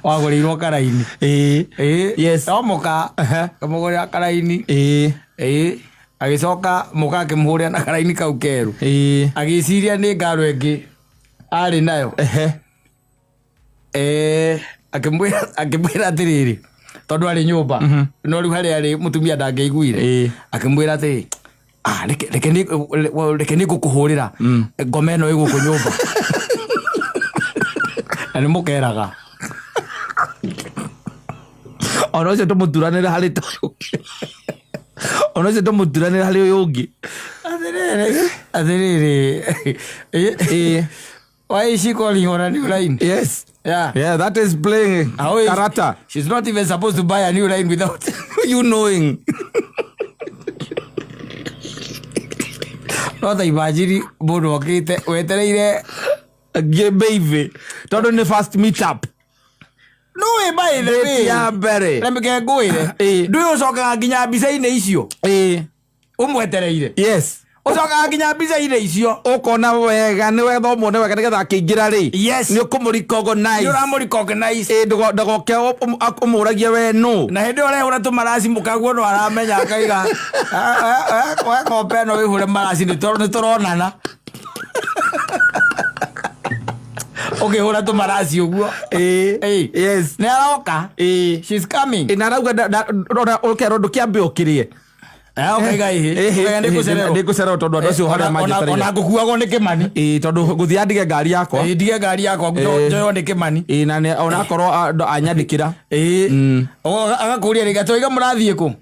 wagũrĩirwo karaini.
Ĩĩ.
Ĩ.
Yes.
No mũka kamũgũrĩra karaini.
Ĩĩ.
Ĩ, agĩcoka mũka akĩmũhũrĩra na karaini kau kerũ.
Ĩĩ.
Agĩciria nĩ ngaro ĩngĩ arĩ nayo.
Ehe.
Akĩmwĩra atĩrĩrĩ, tondũ arĩ nyũmba no rĩu harĩa arĩ mũtumia ndangĩaiguire.
Ĩĩ.
Akĩmwĩra atĩrĩ, "Ah, reke nĩ ngũkũhũrĩra ngoma ĩno ĩ gũkũ nyũmba na nĩ mũkeraga."
Ona ũcio tũmũturanĩre harĩ ta ũyũ ũngĩ. Ona ũcio tũmũturanĩre harĩ ũyũ ũngĩ.
Atĩrĩrĩ,
Ĩĩ.
why is she calling on a new line?
Yes.
Yeah.
Yeah, that is playing
How is-
karata.
She's not even supposed to buy a new line without
you knowing.
No ta imagine mũndũ okĩte wetereire.
Ngĩ baby tondũ nĩ first meet up.
No ĩ, by the
Date
way,
ya mbere.
reke ngwĩre,
Ĩ.
ndũĩ ũcokaga nginya mbica-inĩ icio
Ĩĩ.
ũmwetereire.
Yes.
Ũcokaga nginya mbica-inĩ icio.
Ũkona wega nĩ wetha ũmuone wega nĩgetha akĩingĩra rĩ,
Yes.
nĩ ũkũmũ-recognize.
Nĩ ũramũ-recognize.
Ĩ, ndagoke ũmũragie we nũ.
Na hĩndĩ ĩyo ũrehũra tũmaraci mũkaguo no aramenya akaiga wekombe ĩno wĩhũre maraci nĩ tũronana ũkĩhũra tũmaraci ũguo.
Ĩ.
Ĩ.
Yes.
Nĩ aroka.
Ĩ.
She's coming.
Ĩ, na arauga ũkerwo ndũkĩambe ũkĩrĩe.
Ũkaiga ĩhĩ. Ũkaiga nĩ ngũcererwo.
Nĩ ngũcererwo tondũ andũ acio harĩa
Ona
manjetereire.
ngũkuagwo nĩ Kĩmani.
Ĩ, tondũ ngũthiĩ andige ngari yakwa.
Ĩ, ndige ngari yakwa.
Ĩ.
Njoywo nĩ Kĩmani.
Ĩ, na onakorwo anyandĩkĩra.
Ĩ. Agakũria rĩngĩ atĩ mũrathiĩ kũ,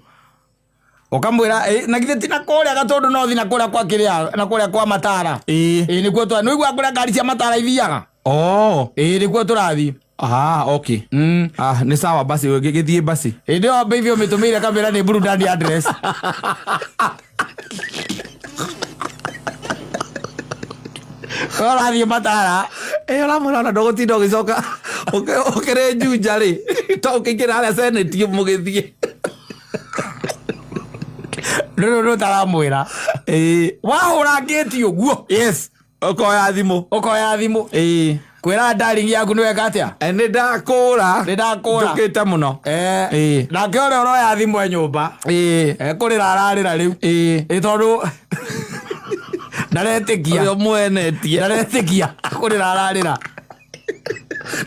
ũkamwĩra, "Ĩ, na githĩ ti na kũrĩa gatũndũ no thi na kũrĩa kwa kĩrĩa na kũrĩa kwa matara."
Ĩ.
Ĩ, nĩkuo twa nĩũigua kũrĩa ngari cia matara ithiaga.
Oh.
Ĩ, nĩkuo tũrathiĩ.
Ah, okay. Ah, nĩ sawa basi, gĩthiĩ basi.
Hĩndĩ ĩyo baby ũmĩtũmĩire kamĩra nĩ burudani address. We ũrathiĩ matara.
Ĩ, ũramwĩra ona ndũgũtinda ũgĩcoka ũkĩrĩ Juja rĩ, to ũkĩingĩra harĩa senate mũgĩthiĩ.
Rũrũ rũtaramwĩra.
Ĩ.
Wahũra ngĩti ũguo.
Yes, ũkoya thimũ.
Ũkoya thimũ.
Ĩ.
Kwĩra darling yaku nĩ weka atĩa?
Ĩ, nĩ ndakũra.
Nĩ ndakũra.
Njũkĩte mũno. Ĩ.
Nake ũrĩa ũroya thimũ e nyũmba.
Ĩ.
Kũrĩra ararĩra rĩu.
Ĩ.
Ĩ, tondũ ndaretĩkia.
Ũrĩa ũmwenetie.
Ndaretĩkia kũrĩra ararĩra.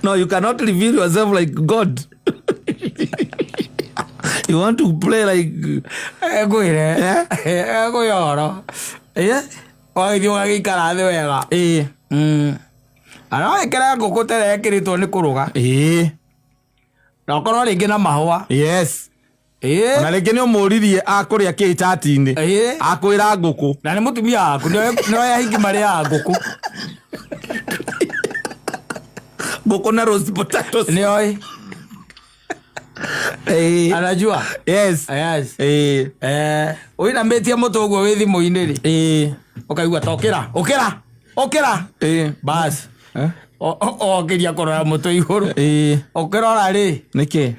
No, you cannot reveal yourself like God. You want to play like
Ngwĩre ngwĩre ũhoro ũgagĩthiĩ ũgagĩikara thĩ wega.
Ĩ.
Na no wĩkĩre ngũkũ ta ĩrĩa ĩkĩrĩtwo nĩ kũrũga.
Ĩ.
Na ũkorwo rĩngĩ na mahũa.
Yes.
Ĩ.
Ona rĩngĩ nĩ ũmũririe akũrĩa kĩ chat-inĩ.
Ĩ.
Akwĩra ngũkũ.
Na nĩ mũtumia waku nĩoĩ ahingi marĩaga ngũkũ.
Ngũkũ na roast potatoes.
Nĩoĩ.
Ĩ.
Anajua.
Yes.
Yes.
Ĩ.
Ũinamĩtie mũtwe ũguo wĩ thimũ-inĩ rĩ,
Ĩ.
ũkaigua ta ũkĩra ũkĩra ũkĩra.
Ĩ.
Bas. Okĩria kũrora mũtwe igũrũ. Ũkĩrora rĩ.
Nĩkĩ?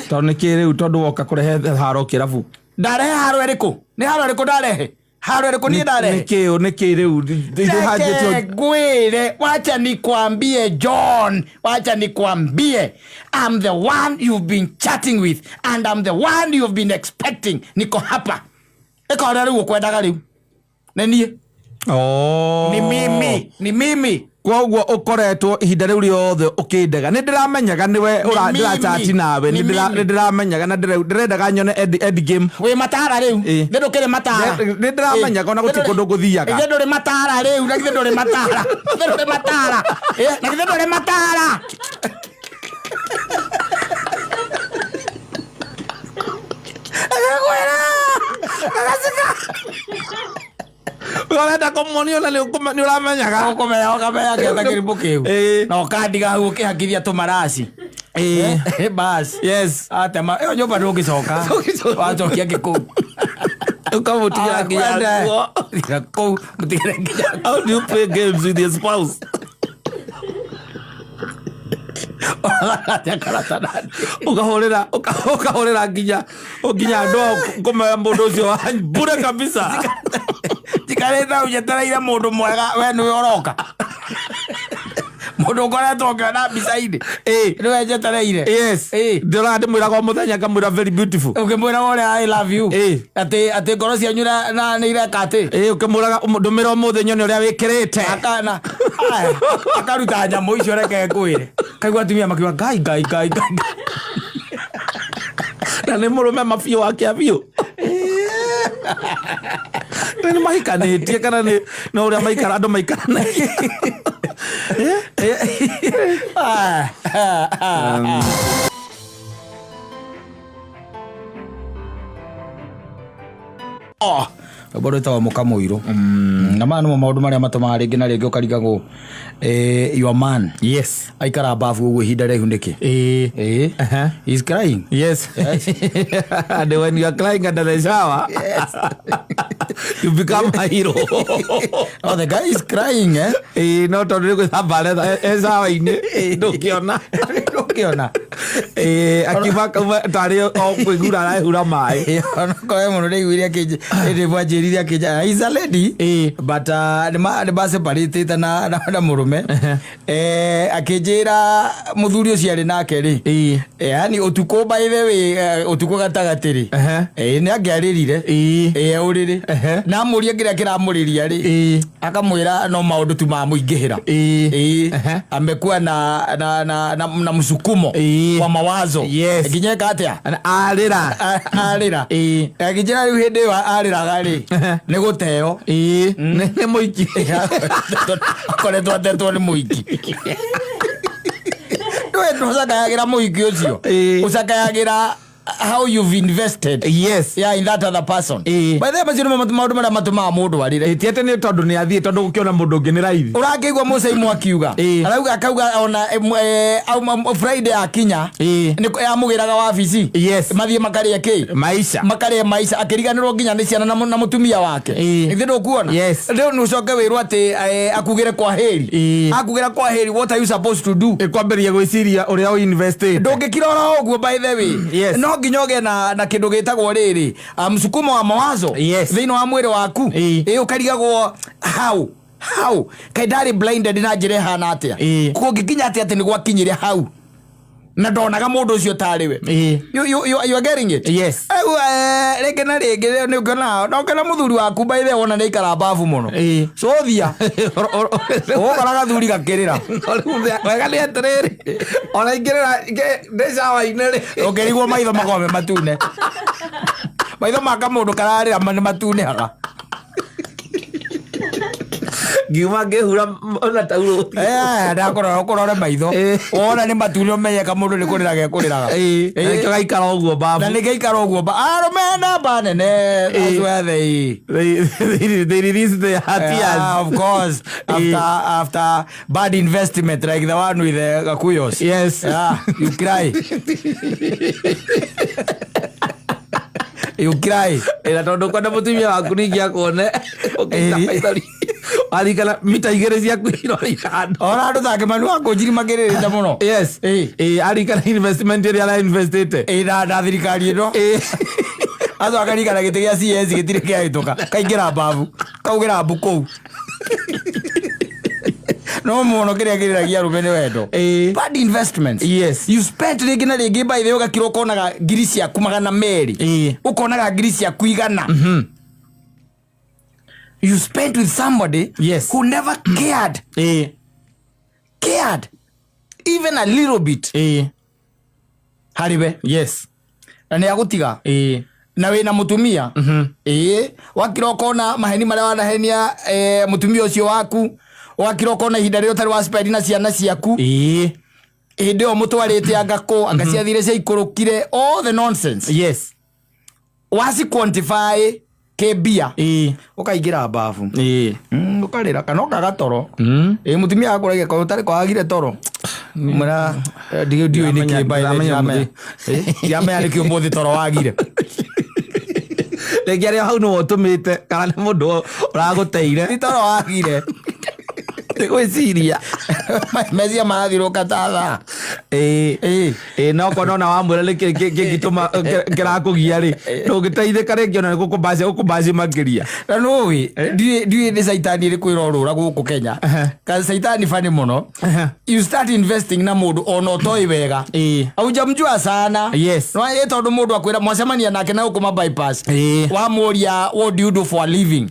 Tondũ nĩkĩ rĩu, tondũ woka kũrehe haro kĩrabu?
Ndarehe haro ĩrĩkũ? Nĩ haro ĩrĩkũ ndarehe? Haro ĩrĩkũ niĩ ndarehe?
Nĩkĩ, nĩkĩ rĩu ithuĩ hanjĩtio?
Reke ngwĩre, wacha nikwambie John, wacha nikwambie, I'm the one you've been chatting with and I'm the one you've been expecting. Niko hapa. Ĩka ũrĩa rĩu ũkwendaga rĩu. Nĩ niĩ.
Oh.
Ni mimi, ni mimi.
Koguo ũkoretwo ihinda rĩu rĩothe ũkĩndega, nĩ ndĩramenyaga nĩwe
Ni mimi.
ndĩrachati nawe.
Ni mimi.
Nĩ ndĩramenyaga na ndĩrendaga nyone end game.
Wĩ matara rĩu. Nĩ ndũkĩrĩ matara.
Nĩ ndĩramenyaga ona gũtirĩ kũndũ ngũthiaga.
Githĩ ndũrĩ matara rĩu, na githĩ ndũrĩ matara. Githĩ ndũrĩ matara. Na githĩ ndũrĩ matara. Agakwĩra.
Ũrenda kũmuonia ona nĩ ũramenyaga.
Ũkũmenya, ũkamenya kĩota kĩrimũ kĩu. Na ũkandiga hau ũkĩhakithia tũmaraci. Bas.
Yes.
Atema ĩyo nyũmba ndũngĩcoka.
Ndũngĩcoka.
Wacokia gĩkũu.
Ũkamũtigĩra nginya nguo.
Tiga kũu, mũtigĩre nginya nguo.
How do you play games with your spouse?
Ũragatia karata nani?
Ũkahũrĩra nginya andũ ao kũmenya mũndũ ũcio wa bure kabisa.
Njikarĩte hau njetereire mũndũ mwega, we nĩwe ũroka. Mũndũ ũkoretwo ũkĩona mbica-inĩ. Nĩwe njetereire.
Yes. Ndĩroraga ndĩmwĩraga o mũthenya, ngamwĩra very beautiful.
Ũkĩmwĩra ũrĩa I love you. Atĩ ngoro cianyu na nĩ ireka atĩ.
Ũkĩmwĩraga ndũmĩra ũmũthĩ nyone ũrĩa wĩkĩrĩte.
Akana. Aya, akaruta nyamũ icio, reke ngwĩre. Kaigua atumia makiuga ngai ngai ngai ngai.
Na nĩ mũrũme mabiũ wake biũ. Na nĩ mahikanĩtie kana nĩ no ũrĩa maikara andũ maikaranagia?
Oh, rwĩmbo rwĩtagwo Mũkamũirũ. Na maya nĩmo maũndũ marĩa matũmaga rĩngĩ na rĩngĩ ũkarigagwo, your man
Yes.
aikara babu ũguo ihinda rĩaihu nĩkĩ? He's crying.
Yes. And when you are crying under the shower,
Yes.
you become a hero.
Oh, the guy is crying, eh?
No tondũ nĩ gwĩthamba aretha e shower-inĩ, ndũngĩona.
Ndũngĩona.
Akiuma kauma tarĩ o kwĩhura arehura maĩ.
Onokorwo mũno nĩaiguire hĩndĩ ĩmwe anjĩrire akĩnja, he's a lady, but nĩ maseparatĩte na mũrũme. Akĩnjĩra mũthuri ũcio arĩ nake rĩ, yani ũtukũ, by the way, ũtukũ gatagatĩ rĩ, nĩ angĩarĩrire ũrĩrĩ na amũrie kĩrĩa kĩramũrĩria rĩ, akamwĩra no maũndũ tu mamũingĩhĩra. Amekuwa na msukumo wa mawazo.
Yes.
Nginya eka atĩa?
Arĩra.
Arĩra. Akĩnjĩra rĩu hĩndĩ ĩyo arĩraga rĩ, nĩ gũteo.
Nĩ mũiki.
Akoretwo atetwo nĩ mũiki. Ndũĩ ndũcakayagĩra mũiki ũcio. Ũcakayagĩra how you've invested.
Yes.
Yeah, in that other person. By the way, macio nĩmo maũndũ marĩa matũmaga mũndũ arĩre.
Ti atĩ nĩ tondũ nĩ athiĩ, tondũ gũkĩona mũndũ ũngĩ nĩ raithi.
Ũrakĩigua Mũcaimu akiuga. Arauga akauga ona, auma Friday akinya, nĩ yamũgĩraga wabici.
Yes.
Mathiĩ makarĩe kĩ?
Maisha.
Makarĩe maisha, akĩriganĩrwo nginya nĩ ciana na mũtumia wake. Githĩ ndũkuona?
Yes.
Rĩu nĩ ũcoke wĩrwo atĩ, akugĩre kwa heri. Akugĩra kwa heri, what are you supposed to do?
Ĩkwambĩrĩria gwĩciria ũrĩa ũinvestĩte.
Ndũngĩkira oro ũguo, by the way.
Yes.
No nginya ũgĩe na kĩndũ gĩtagwo rĩrĩ, msukumo wa mawazo
Yes.
thĩinĩ wa mwĩrĩ waku. Ũkarigagwo how kaĩ ndarĩ blinded na njĩra ĩhana atĩa? Kũngĩkinya atĩa atĩ nĩ gwakinyire hau na ndonaga mũndũ ũcio tarĩ we? You are getting it?
Yes.
Rĩu, rĩngĩ na rĩngĩ nĩ ũkĩona, na ũkĩona mũthuri waku, by the way, wona nĩ aikara babu mũno. Cũthia. Ũgũkora gathuri gakĩrĩra.
Wega nĩ atĩrĩrĩ, ona ingĩrĩra ndĩ shower-inĩ rĩ,
ũkĩrigwo maitho makorwo me matune. Maitho ma kamũndũ kararĩra nĩ matunĩhaga.
Ngiuma ngĩhura na taurũ.
Ndakũrora, ũkũrore maitho. Wona nĩ matune ũmenye kamũndũ nĩ kũrĩra gekũrĩraga.
Na nĩkĩo gaikara ũguo babu.
Na nĩkĩo aikara ũguo arũme namba nene. That's where
They release their tears.
Yeah, of course. After bad investment like the one with the Gakuyos.
Yes.
Yeah, you cry. You cry.
Na tondũ kwenda mũtumia waku ningĩ akuone ũkĩita maithori. Arikana mita igĩrĩ ciaku irorĩire handũ.
Ona andå take manu wa kå njiri makä rä rä te må no.
Yes.
Ĩĩ.
Ĩĩ, arikana investment ĩrĩa arainvestĩte.
Ĩ, na thirikari ä no.
Ĩĩ.
Aco akarikana gä tä gä a CS gä tirä kä ahä tå ka kaingä ra mbabu kaugä ra mbu kå u no må no kä rä a kä rä ragia rå me nä wendo.
Ĩĩ.
Bad investments.
Yes.
You spent rĩngĩ na rĩngĩ by the way, ũgakira ũkonaga ngiri ciaku 200.
Ĩĩ.
Ũkonaga ngiri ciaku 100. You spent with somebody
Yes.
who never cared,
Ĩĩ.
cared even a little bit
Ĩĩ.
harĩ we.
Yes.
Na nĩ agũtiga
Ĩĩ.
Na wĩna mũtumia. Ĩĩ, wakira ũkona maheni marĩa wanahenia mũtumia ũcio waku, wakira ũkona ihinda rĩrĩa ũtarĩ wa spend na ciana ciaku.
Ĩĩ.
Hĩndĩ ĩyo mũtwarĩte anga kũ, anga ciathire ciaikũrũkire, all the nonsense.
Yes.
Waci quantify kĩmbia.
Ĩĩ.
Ũkaingĩra mbabu.
Ĩĩ.
Ũkarĩra kana ũkaga toro. Ĩ, mũtumia akũragia ko ũtarĩ kwagire toro, mwĩra ndiũĩ nĩkĩ.
Ndiramenya mũthĩ.
Ndiramenya nĩkĩ ũmũthĩ toro wagire.
Rĩngĩ arĩa hau nĩwe ũtũmĩte kana nĩ mũndũ ũragũteire.
Ti toro wagire.
Nĩ gwĩciria.
Meciria marathirũka ta thaa.
Ĩĩ.
Ĩĩ.
Ĩĩ, no korwo nona wamwĩra nĩkĩ kĩngĩtũma kĩrakũgia rĩ, ndũngĩteithĩka rĩngĩ ona nĩ gũkũmbacia gũkũmbacia makĩria.
Na nũĩ ndiũĩ nĩ caitani ĩrĩkũ ĩrorũra gũkũ Kenya, ka caitani bani mũno. You start investing na mũndũ ona ũtoĩ wega.
Ĩĩ.
Haujamjua sana.
Yes.
No ĩ, tondũ mũndũ akwĩra mwacemania nake na gũkũ ma bypass,
Ĩĩ.
wamũria, "What do you do for a living?"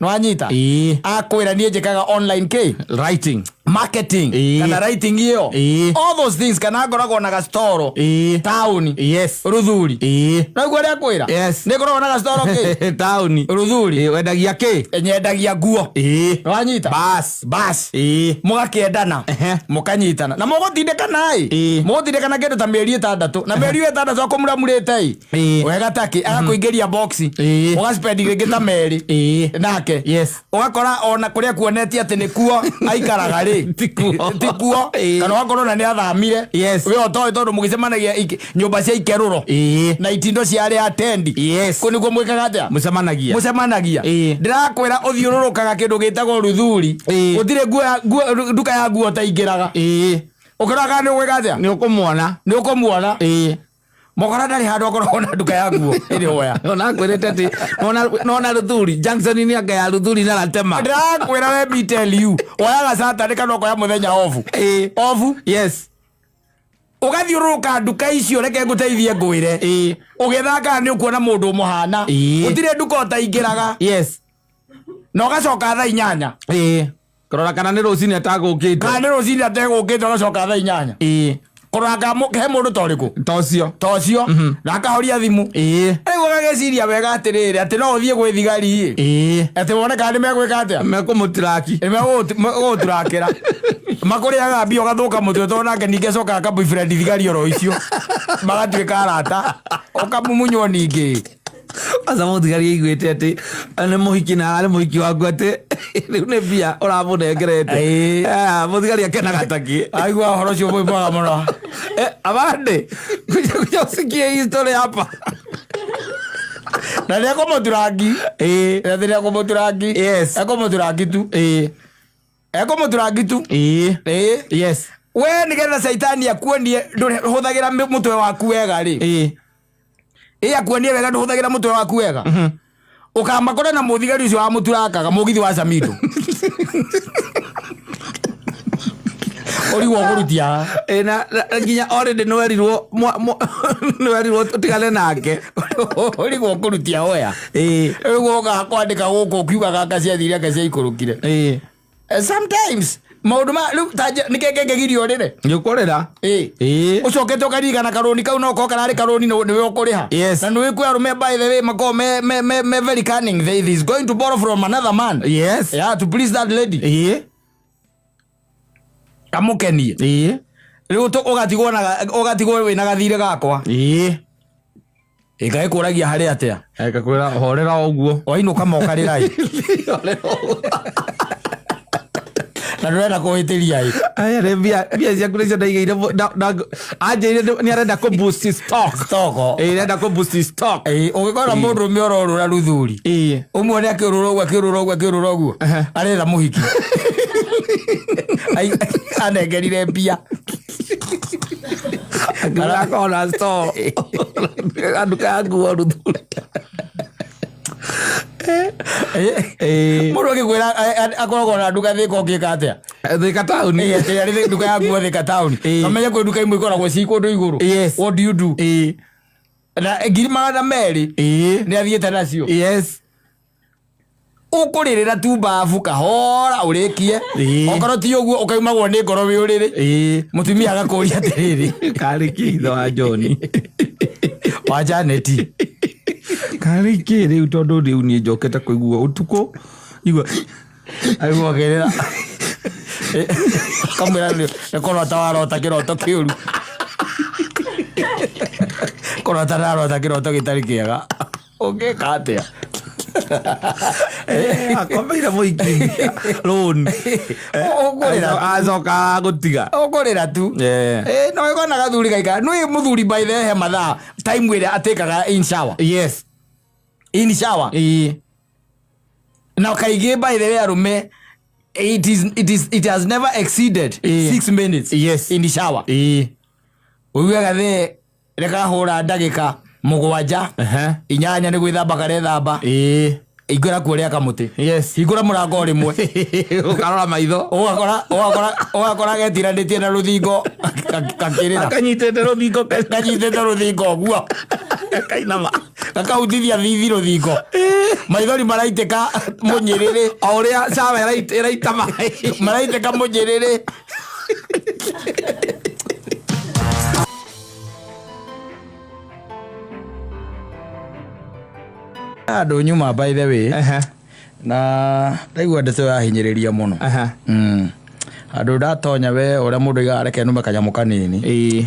Nĩwanyita?
Ĩĩ.
Akwĩra, "Niĩ njĩkaga online k
Writing.
marketing."
Ĩĩ.
Kana writing ĩyo.
Ĩĩ.
All those things, kana ngoragwo na gastoro
Ĩĩ.
taũni.
Yes.
Ruthuri.
Ĩĩ.
Naguo ũrĩa akwĩra,
Yes.
nĩ ngoragwo na gastoro kĩ
Taũni.
Ruthuri.
Ĩĩ, wendagia kĩ?
Nyendagia nguo.
Ĩĩ.
Nĩwanyita?
Bas.
Bas.
Ĩĩ.
Mũgakĩendana. Mũkanyitana na mũgũtindĩkana ĩ.
Ĩĩ.
Mũgũtindĩkana kĩndũ ta mĩeri 6, na mĩeri ĩyo 6 akũmuramurĩte ĩ.
Ĩĩ.
Wega takĩ agakũingĩria boxi.
Ĩĩ.
Ũgaspendi rĩngĩ ta merĩ
Ĩĩ.
nake.
Yes.
Ũgakora ona kũrĩa kuonetie atĩ nĩkuo aikaraga rĩ,
Tikuo.
tikuo.
Ĩĩ.
Kana ũgakorwo na nĩ athamire.
Yes.
We ũtoĩ tondũ mũgĩcemanagia nyũmba cia ikerũro
Ĩĩ.
na itindo cia arĩa atendi.
Yes.
Kũ nĩkuo mwĩkaga atĩa?
Mũcemanagia.
Mũcemanagia.
Ĩĩ.
Ndĩrakwĩra ũthiũrũrũkaga kĩndũ gĩtagwo Ruthuri.
Ĩĩ.
Gũtirĩ nduka ya nguo ũtaingĩraga.
Ĩĩ.
Ũkĩrora kana nĩ ũgwĩka atĩa.
Nĩ ũkũmuona.
Nĩ ũkũmuona.
Ĩĩ.
Mũkora ndarĩ handũ akoragwo na nduka ya nguo ĩrĩ hoya.
Ona akwĩrĩte atĩ nona Ruthuri junction-inĩ anga ya Ruthuri na Latema.
Ndĩrakwĩra, let me tell you, woyaga Saturday kana ũkoya mũthenya obu.
Ĩĩ.
Obu.
Yes.
Ũgathiũrũrũka nduka icio, reke ngũteithie ngwĩre.
Ĩĩ.
Ũgĩthakaga nĩ ũkuona mũndũ ũmũhana.
Ĩĩ.
Gũtirĩ nduka ũtaingĩraga.
Yes.
Na ũgacoka thaa 8.
Ĩĩ. Kũrora kana nĩ rũcinĩ atagũkĩte.
Kana nĩ rũcinĩ ategũkĩte, ũgacoka thaa 8.
Ĩĩ.
Kũrora kana he mũndũ ta ũrĩkũ.
Ta ũcio.
Ta ũcio na akahoria thimũ.
Ĩĩ.
Rĩu ũgagĩciria wega atĩrĩrĩ, atĩ no ũthiĩ gwĩ thigari ĩ,
Ĩĩ.
atĩ wone kana nĩ megwĩka atĩa.
Mekũmũtiraki.
Nĩmegũgũturakĩra makũrĩaga mbia ũgathũka mũtwe, tondũ nake ningĩ acokaga ka boyfriend thigari oro icio magatuĩka arata, ũkamumunywo ningĩ.
Kwanza mũthigari aiguĩte atĩ nĩ mũhiki na arĩ mũhiki waku, atĩ rĩu nĩ mbia ũramũnengerete.
Ĩĩ.
Ah, mũthigari akenaga takĩ.
Aigua ũhoro ũcio mwĩ mwega mũno.
Eh, abande kuja kuja usikie hii story hapa.
Na nĩ ekũmũturangi.
Ĩĩ.
Atĩ nĩ ekũmũturangi.
Yes.
Ekũmũturangi tu.
Ĩĩ.
Ekũmũturangi tu.
Ĩĩ.
Ĩĩ.
Yes.
We nĩgetha caitani akuonie ndũhũthagĩra mũtwe waku wega rĩ.
Ĩĩ.
Ĩ, akuonie wega ndũhũthagĩra mũtwe waku wega, ũkamakora na mũthigari ũcio wamũturakaga mũgithi wa Samido, ũrigwo ũkũrutia ha.
Ĩĩ, na nginya already nĩwerirwo nĩwerirwo ũtigane nake.
Ũrigwo ũkũrutia hoya.
Ĩĩ.
Rĩu ũkaga kwandĩka gũkũ ũkiuga gaka ciathire anga ciaikũrũkire.
Ĩĩ.
Sometimes maũndũ ma rĩu ta nĩkĩ kĩngĩgiria ũrĩre?
Nĩ ũkũrĩra.
Ĩĩ.
Ĩĩ.
Ũcokete ũkaririkana karũni kau no korwo kararĩ karũni nĩwe ũkũrĩha.
Yes.
Na nĩwĩ kwĩ arũme, by the way, makoragwo me very cunning. They is going to borrow from another man,
Yes.
yeah, to please that lady.
Ĩĩ.
Amũkenie.
Ĩĩ.
Rĩu ũgatigwo wĩna gathirĩ gakwa.
Ĩĩ.
Ĩgagĩkũragia harĩ atĩa.
Ekakwĩra horera o ũguo.
Wainũka mokarĩra ĩ.
Horera o ũguo.
Na ndũrenda kũhĩtĩria ĩ.
Aya nĩ mbia ciaku nĩcio ndaigĩire anjĩrire nĩ arenda kũ boost stock.
Stoko.
Ĩĩ, arenda kũ boost stock.
Ĩ, ũngĩkora mũndũrũme ũrorũra rũthuri
Ĩĩ.
ũmuone akĩũrũra ũguo akĩũrũra ũguo akĩũrũra ũguo aretha mũhiki. Anengerire mbia.
Akĩgũra corner store. Nduka ya nguo rũthuri. Ĩĩ.
Mũndũ agĩkwĩra akoragwo na nduka Thĩka ũngĩka atĩa?
Thika taũni.
Ĩĩ, atĩ arĩ nduka ya nguo Thĩka taũni.
Ĩĩ.
Kamenye kwĩ nduka imwe ikoragwo ci kũndũ igũrũ.
Yes.
What do you do?
Ĩĩ.
Na 200,000
Ĩĩ.
nĩ athiĩte nacio.
Yes.
Ũkũrĩrĩra tu mbabu kahora ũrĩkie.
Ĩĩ.
Okorwo ti ũguo ũkaumagwo nĩ ngoro wĩ ũrĩrĩ.
Ĩĩ.
Mũtumia agakũria atĩrĩrĩ.
Karĩ kĩ ithe wa John?
Wa Janet.
Karĩ kĩ rĩu tondũ rĩu niĩ njokete kũigua ũtukũ igua
Aigua akĩrĩra. Kamwĩra nĩ kũrota warota kĩroto kĩũru. Kũrota ndarota kĩroto gĩtarĩ kĩega. Ũngĩka atĩa?
Akomeire mũhiki loan.
Ũkũrĩra.
Acoka gũtiga.
Ũkũrĩra tu.
Yeah.
Ĩ, no ĩkona gathuri gaikara. Nĩ mũthuri by the way he mathaa time ĩrĩa atĩkaga in shower.
Yes.
In shower.
Ĩĩ.
Na kaingĩ by the way arũme it has never exceeded
Ĩĩ.
6 minutes
Yes.
in the shower.
Ĩĩ.
Ũiguaga the rĩkahũra ndagĩka 7
Ehe.
8 nĩ gwĩthamba karethamba.
Ĩĩ.
Ingĩra kuo rĩa kamũtĩ.
Yes.
Hingũra mũrango rĩmwe.
Ũkarora maitho.
Ũgakora getiranĩtie na rũthingo gakĩrĩra.
Akanyitĩte rũthingo
Kanyitĩte rũthingo ũguo.
kainama.
Gakahutithia thithi rũthingo. Maithori maraitĩka mũnyĩrĩrĩ.
O ũrĩa cawa ĩraita maĩ.
Maraitĩka mũnyĩrĩrĩ. Andũ nyuma by the way.
Ehe.
Na ndaigua ndeto yahinyĩrĩria mũno.
Aha.
Andũ ndatonya we ũrĩa mũndũ aigaga reke nume kanyamũ kanini.
Ĩĩ.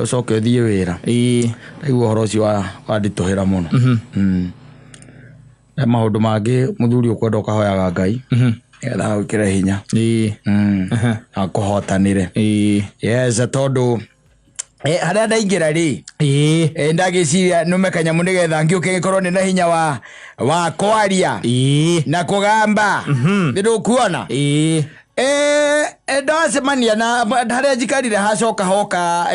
Ũcoke ũthiĩ wĩra.
Ĩĩ.
Ndaigua ũhoro ũcio wanditũhĩra mũno. He maũndũ mangĩ mũthuri ũkwenda ũkahoyaga Ngai. Nĩgetha agwĩkĩre hinya.
Ĩĩ.
Akũhotanĩre.
Ĩĩ.
Yes, tondũ harĩa ndaingĩra rĩ
Ĩĩ.
ndagĩciria nume kanyamũ nĩgetha ngĩũke gĩkorwo nĩ na hinya wa kwaria.
Ĩĩ.
Na kũgamba. Nĩ ndũkuona?
Ĩĩ.
Ndacemania na harĩa njikarire hacoka hoka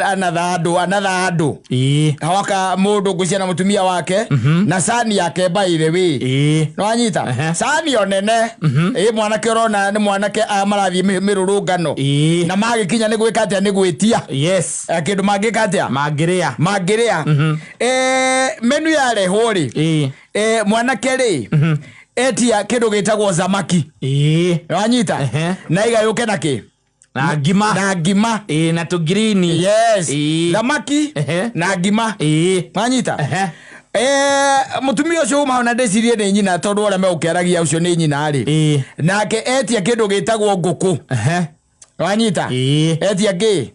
another andũ.
Ĩĩ.
Hoka mũndũ ngwĩciria na mũtumia wake na cani yake by the way.
Ĩĩ.
Nĩwanyita?
Ehe.
Cani o nene. Ĩ mwanake ũrona nĩ mwanake aya marathiĩ mĩrũrũngano.
Ĩĩ.
Na magĩkinya nĩ gwĩka atĩa? Nĩ gwĩtia.
Yes.
Kĩndũ mangĩka atĩa?
Mangĩrĩa.
Mangĩrĩa. Menu yarehwo rĩ.
Ĩĩ.
Mwanake rĩ. Etia kĩndũ gĩtagwo zamaki.
Ĩĩ.
Nĩwanyita?
Ehe.
Na igayũke na kĩ?
Na ngima.
Na ngima.
Ĩĩ, na tũgirini.
Yes.
Ĩĩ.
Thamaki
Ehe.
na ngima.
Ĩĩ.
Wanyita?
Ehe.
Mũtumia ũcio uma hau na ndĩcirie nĩ nyina tondũ ũrĩa megũkĩaragia ũcio nĩ nyina rĩ.
Ĩĩ.
Nake etia kĩndũ gĩtagwo ngũkũ.
Ehe.
Wanyita?
Ĩĩ.
Etia kĩ?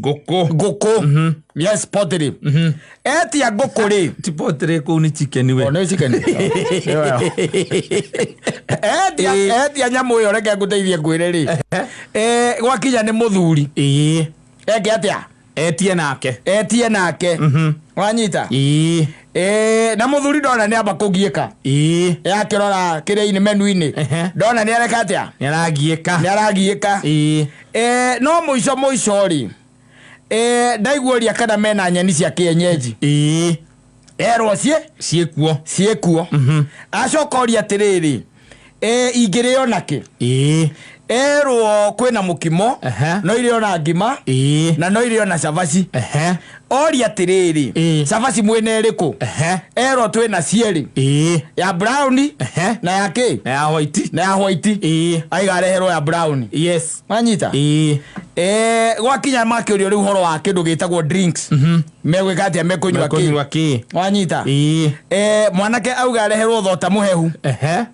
Ngũkũ.
Ngũkũ. Yes, poultry. Etia ngũkũ rĩ.
Ti poultry kũu nĩ chicken we.
O nĩ chicken. Etia nyamũ ĩyo reke ngũteithie ngwĩre rĩ. Gwakinya nĩ mũthuri.
Ĩĩ.
Eke atĩa?
Etie nake.
Etie nake. Wanyita?
Ĩĩ.
Na mũthuri ndona nĩ amba kũgiĩka.
Ĩĩ.
Yakĩrora kĩrĩa-inĩ menu-inĩ.
Ehe.
Ndona nĩ areka atĩa?
Nĩ aragiĩka.
Nĩ aragiĩka.
Ĩĩ.
No mũico mũico rĩ. Ndaigua ũria kana mena nyeni cia kĩenyenji.
Ĩĩ.
Erwo ciĩ?
Ciĩkuo.
Ciĩkuo. Acoka ũria atĩrĩrĩ. Ingĩrĩo nakĩ?
Ĩĩ.
Erwo kwĩna mũkimo,
Ehe.
no irĩo na ngima,
Ĩĩ.
na no irĩo na cabaci.
Ehe.
Oria atĩrĩrĩ,
Ĩĩ.
cabaci mwĩna ĩrĩkũ?
Ehe.
Erwo twĩna cierĩ.
Ĩĩ.
Ya brown
Ehe.
na ya kĩ?
Na ya white.
Na ya white.
Ĩĩ.
Aiga areherwo ya brown.
Yes.
Wanyita?
Ĩĩ.
Gwakinya makĩũrio rĩu ũhoro wa kĩndũ gĩtagwo drinks. Megwĩka atĩa? Mekũnyua kĩ?
Mekũnyua kĩ?
Wanyita?
Ĩĩ.
Mwanake auga areherwo thota mũhehu.
Ehe.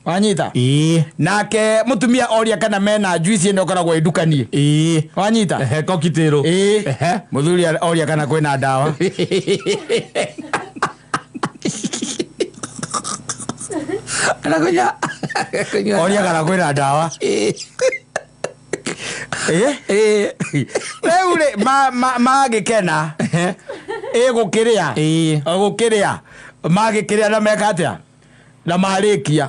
Wanyita?
Ĩĩ.
Nake mũtumia oria kana mena juice ĩno ĩkoragwo ĩndukanie.
Ĩĩ.
Wanyita?
Ehe, cocktail.
Ĩĩ.
Ehe.
Mũthuri oria kana kwĩna ndawa.
Anakunya.
Oria kana kwĩna ndawa. Eh? Rĩu rĩ magĩkena ĩ gũkĩrĩa gũkĩrĩa magĩkĩrĩa na meka atĩa na marĩkia.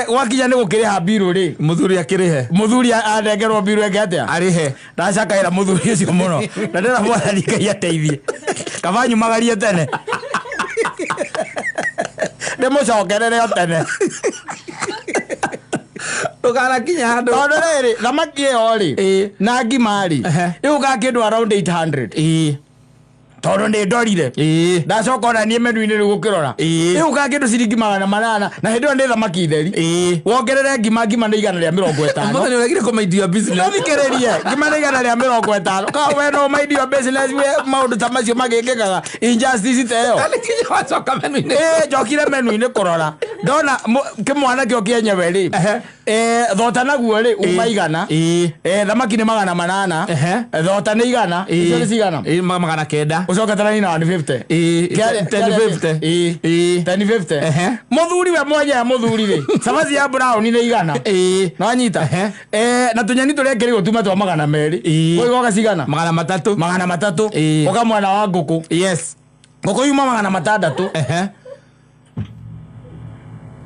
Gwakinya nĩ gũkĩrĩha mbirũ rĩ,
Mũthuri akĩrĩhe.
Mũthuri anengerwo mbirũ eke atĩa?
Arĩhe.
Ndacakaĩra mũthuri ũcio mũno na ndĩra Mwathani Ngai ateithie kaba nyumagarie tene ndĩmũcokerere o tene.
Ndũkanakinya handũ.
Tondũ rĩrĩ, thamaki ĩyo rĩ na ngima rĩ, ĩgũkaga kĩndũ around 800, tondũ nĩ ndorire ndacoka ona niĩ menu-inĩ rĩu gũkĩrora, ĩgũkaga kĩndũ ciringi 800, na hĩndĩ ĩyo nĩ thamaki theri. Wongerere ngima, ngima nĩ 150.
Mũthenya ũregire kũmaindia business.
Thikĩrĩrie, ngima nĩ 150. Ka we no mind your business we, maũndũ ta macio magĩkĩkaga, injustice ta ĩyo.
Nĩ kinya wacoka menu-inĩ.
Ĩ, njokire menu-inĩ kũrora, ndona kĩmwana kĩo kĩenyewe rĩ, thota naguo rĩ uma 100. Thamaki nĩ 800. Thota nĩ 100. Icio nĩ cigana?
900.
Ũcoke tarani na 150.
1050.
1050. Mũthuri we mwenyewe, mũthuri rĩ, cabaci ya brown nĩ 100. Nĩwanyita? Na tũnyeni tũrĩa kĩrĩ gũtuma twa 200. Ũgĩgoka cigana?
300.
300. Ũka mwena wa ngũkũ. Ngũkũ yuma 600.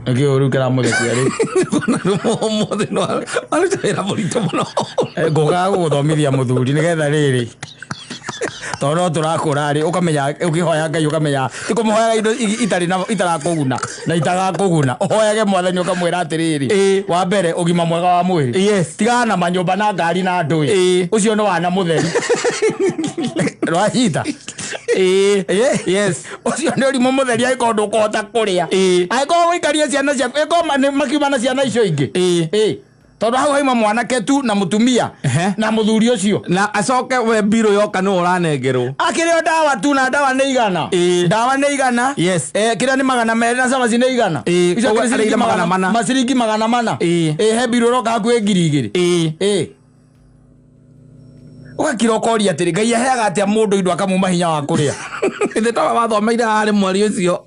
Nĩkĩo rĩu kĩramũthekia rĩu?
Ũmũthĩ no aruta wĩra mũritũ mũno.
Ngũkaga gũgũthomithia mũthuri nĩgetha rĩrĩ, tondũ no tũrakũra rĩ, ũkamenya ũkĩhoya Ngai, ũkamenya ti kũmũhoyaga indo itarĩ na itarakũguna na itagakũguna. Ũhoyage Mwathani ũkamwĩra atĩrĩrĩ, wa mbere, ũgima mwega wa mwĩrĩ. Tigana na manyũmba na ngari na ndũĩ. Ũcio nĩ wana mũtheri rwanyita.
Yes.
Ũcio nĩ ũrimũ mũtheri angĩkorwo ndũkũhota kũrĩa, angĩkorwo ũikarie ciana ciaku, ĩkorwo makiuma na ciana icio ingĩ. Tondũ hau haima mwanake tu na mũtumia na mũthuri ũcio.
Na acoke we mbirũ yoka nĩ ũranengerwo.
Akĩrĩ o ndawa tu, na ndawa nĩ 100. Ndawa nĩ 100. Kĩrĩa nĩ 200 na cabaci nĩ 100. Icio
Koguo
akĩrĩ ciringi
arĩire 400.
Maciringi 400. He mbirũ ĩroka hakuhĩ 2000. Ũgakira ũkoria atĩrĩ, Ngai aheaga atĩa mũndũ indo akamuma hinya wa kũrĩa?
Ithe tawa wathomeire harĩ mweri ũcio.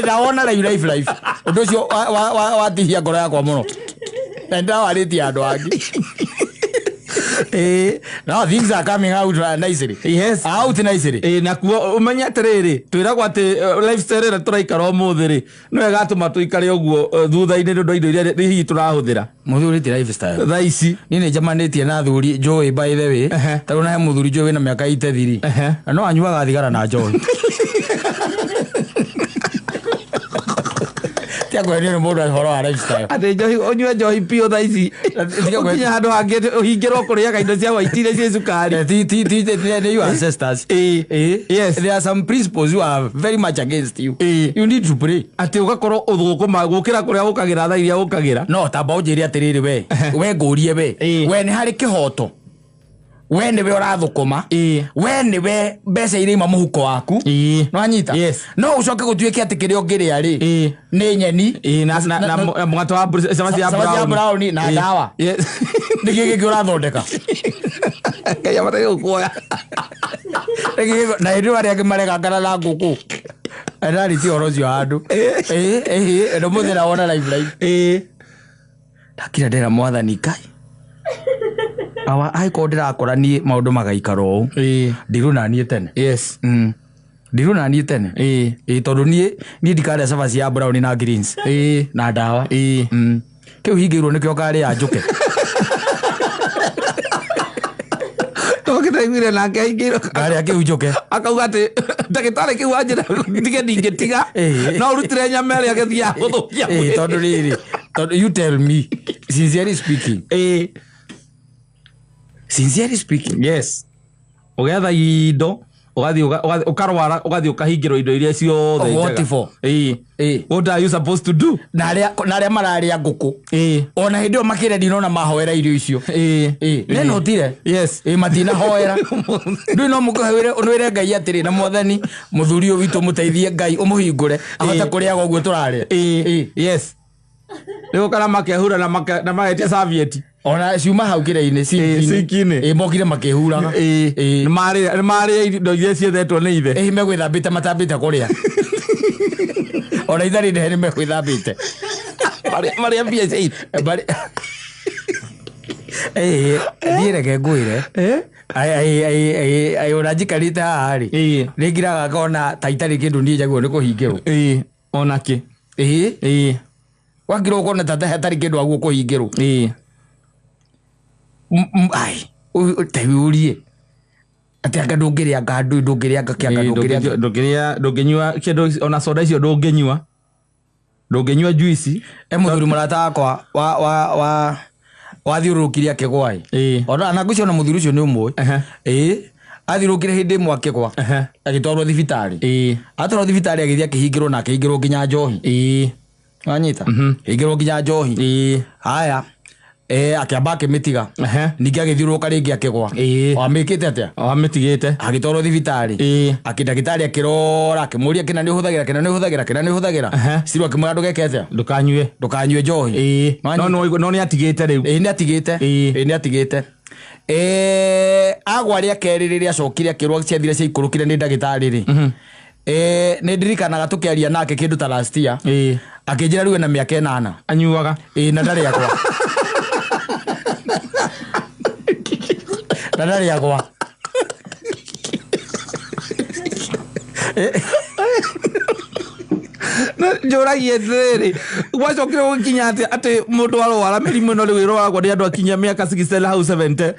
Ndawona live live live ũndũ ũcio watihia ngoro yakwa mũno na ndĩrawarĩtie andũ angĩ. Now things are coming out nicely. Out nicely.
Nakuo ũmenye atĩrĩrĩ, twĩragwo atĩ lifestyle ĩrĩa tũraikara ũmũthĩ rĩ, no ĩgatũma tũikare ũguo thutha-inĩ nĩ ũndũ wa indo iria hihi tũrahũthĩra.
Mũthuri ti lifestyle.
Thaa ici.
Niĩ nĩ njemanĩtie na athuri njũĩ, by the way. Ta rĩu na he mũthuri njũĩ wĩna mĩaka 83 na no anyuaga thigara na njohi. Tia kwendio nĩ mũndũ ũhoro wa lifestyle.
Atĩ njohi, ũnyue njohi biũ thaa ici,
Tiga
ũkinye handũ hangĩ atĩ ũhingĩrwo kũrĩaga indo cia white iria ciĩ cukari.
Ti nĩ your ancestors. There are some principles who are very much against you. You need to pray.
Atĩ ũgakorwo ũthũkũma gũkĩra kũrĩa ũkagĩra thaa iria ũkagĩra.
No tamba ũnjĩre atĩrĩrĩ, we ngũrie we, we nĩ harĩ kĩhoto we nĩwe ũrathũkũma, we nĩwe mbeca iria ima mũhuko waku? Nĩwanyita?
Yes.
No ũcoke gũtuĩke atĩ kĩrĩa ũngĩrĩa rĩ nĩ nyeni
Na mũgate wa cabaci ya
cabaci ya
brown.
brown na ndawa. Nĩkĩ gĩkĩ ũrathondeka?
Ngai abataire gũkuoya.
Nĩkĩ na hĩndĩ ĩyo arĩa angĩ maregangana na ngũkũ ndarĩtie ũhoro ũcio handũ ĩno mũthenya wona live live. Ndakira ndĩra Mwathani Ngai awa, angĩkorwo ndĩrakora niĩ maũndũ magaikara ũũ, ndirũ na niĩ tene. Ndirũ na niĩ tene. Ĩĩ, tondũ niĩ ndikarĩa cabaci ya brown na greens na ndawa. Kĩu hingĩirwo nĩkĩo karĩa njũke.
Tokĩtaiguire nake aingĩirwo.
Ngarĩa kĩu njũke.
Akauga atĩ ndagĩtarĩ kĩu wanjĩra ndige ndingĩtiga. No ũrutire nyama ĩrĩa gĩthiaga gũthũkia mwĩrĩ.
Tondũ rĩrĩ, tondũ you tell me sincerely speaking, sincerely speaking.
Yes, ũgetha indo ũgathiĩ ũkarwara, ũgathiĩ ũkahingĩrwo indo iria ciothe
What
njega.
for?
What are you supposed to do?
Na arĩa mararĩa ngũkũ, ona hĩndĩ ĩyo makĩrĩa ndinona mahoera irio icio. Nĩ notire. Matinahoera ndũĩ no mũkĩhoere ũnwĩre Ngai atĩrĩ, na Mwathani mũthuri ũyũ witũ mũteithie, Ngai ũmũhingũre ahote kũrĩaga ũguo tũrarĩa.
Yes, rĩu kana makehura na magetia serviette.
Ona ciuma hau kĩrĩa-inĩ.
Sinki-inĩ.
Mokire makĩhuraga.
Nĩ marĩa indo iria ciethetwo nĩ ithe.
Megwĩthambĩte matambĩte kũrĩa, ona itharĩ ndehe nĩ megwĩthambĩte.
Marĩa mbia cia ithe.
Niĩ reke ngwĩre, ai ona njikarĩte haha rĩ, nĩ ngiraga ngona ta itarĩ kĩndũ niĩ njagĩrĩirwo nĩ kũhingĩrwo.
Ĩĩ, onakĩ.
Ĩĩ.
Ĩĩ.
Wakirwo ũkona ta hatarĩ kĩndũ agwo kũhingĩrwo.
Ĩĩ.
Ai, ta wĩũrie atĩ anga ndũngĩrĩa anga ndũĩ ndũngĩrĩa anga kĩanga ndũngĩrĩa anga.
Ndũngĩrĩa, ndũngĩnyua kĩndũ, ona soda icio ndũngĩnyua, ndũngĩnyua juici.
E mũthuri mũrata wakwa wa wa wa wathiũrũrũkire akĩgwa ĩ.
Ĩĩ.
Ona na ngwĩciria ona mũthuri ũcio nĩ ũmũĩ. Ĩĩ, athiũrũrũkire hĩndĩ ĩmwe akĩgwa, agĩtwarwo thibitarĩ. Atwarwo thibitarĩ agĩthiĩ akĩhingĩrwo na akĩhingĩrwo nginya njohi. Wanyita? Hingĩrwo nginya njohi. Haya, akĩamba akĩmĩtiga. Ningĩ agĩthiũrũrũka rĩngĩ akĩgwa. Wamĩkĩte atĩa?
Wamĩtigĩte.
Agĩtwarwo thibitarĩ. Akĩ ndagĩtarĩ akĩrora, akĩmũria kĩna nĩ ũhũthagĩra, kĩna nĩ ũhũthagĩra, kĩna nĩ ũhũthagĩra. Ciru akĩmwĩra ndũgeke atĩa?
Ndũkanyue.
Ndũkanyue njohi.
No no nĩ atigĩte rĩu.
Ĩĩ, nĩ atigĩte. Ĩĩ, nĩ atigĩte. Agwa rĩa kerĩ rĩrĩa acokire akĩrwo ciathire ciaikũrũkire nĩ ndagĩtarĩ rĩ, nĩ ndirikanaga tũkĩaria nake kĩndũ ta last year, akĩnjĩra rĩu ena mĩaka 8
anyuaga.
Ĩĩ, na ndarĩ agwa, na ndarĩ agwa.
Njũragie atĩrĩrĩ, gwacokire gũkinya atĩ atĩ mũndũ arwara mĩrimũ ĩno rĩu ĩrwaragwo nĩ andũ akinyia mĩaka 60 hau 70,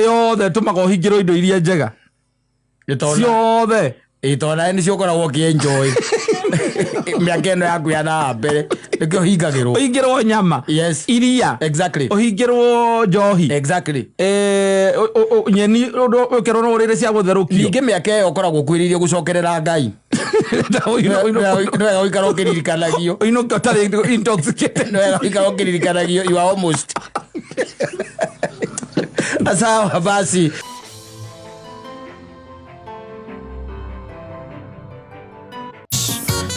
yothe ĩtũmaga ũhingĩrwo indo iria njega ciothe.
Ĩĩ, tondũ nawe nĩcio ũkoragwo ũkĩenjoy mĩaka ĩno yaku ya na mbere, nĩkĩo ũhingagĩrwo.
Ũhingĩrwo nyama, iria, ũhingĩrwo njohi, nyeni, ũkerwo no ũrĩre cia gũtherũkio.
Ningĩ mĩaka ĩyo ũkoragwo ũkuhĩrĩirie gũcokerera Ngai. Nĩ wega gũikara ũkĩririkanagio.
Ũinũke ũtarĩ intoxicated.
Nĩ wega gũikara ũkĩririkanagio you are almost sawa. Basi.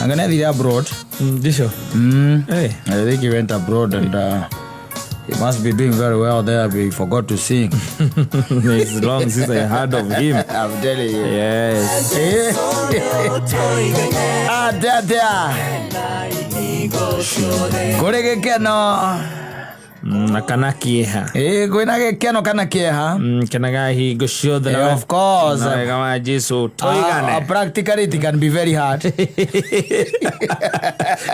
Anga nĩ abroad.
Ndicio.
I think he went abroad and he must be doing very well there. We forgot to sing.
It's long since I heard of him.
I'm telling you.
Yes.
Atia atia. Kũrĩ gĩkeno.
Na kana kĩeha.
Ĩĩ, kwĩna gĩkeno kana kĩeha.
Kenaga hingo ciothe.
Of course.
Na wega wa Jesu toigane.
Practically it can be very hard.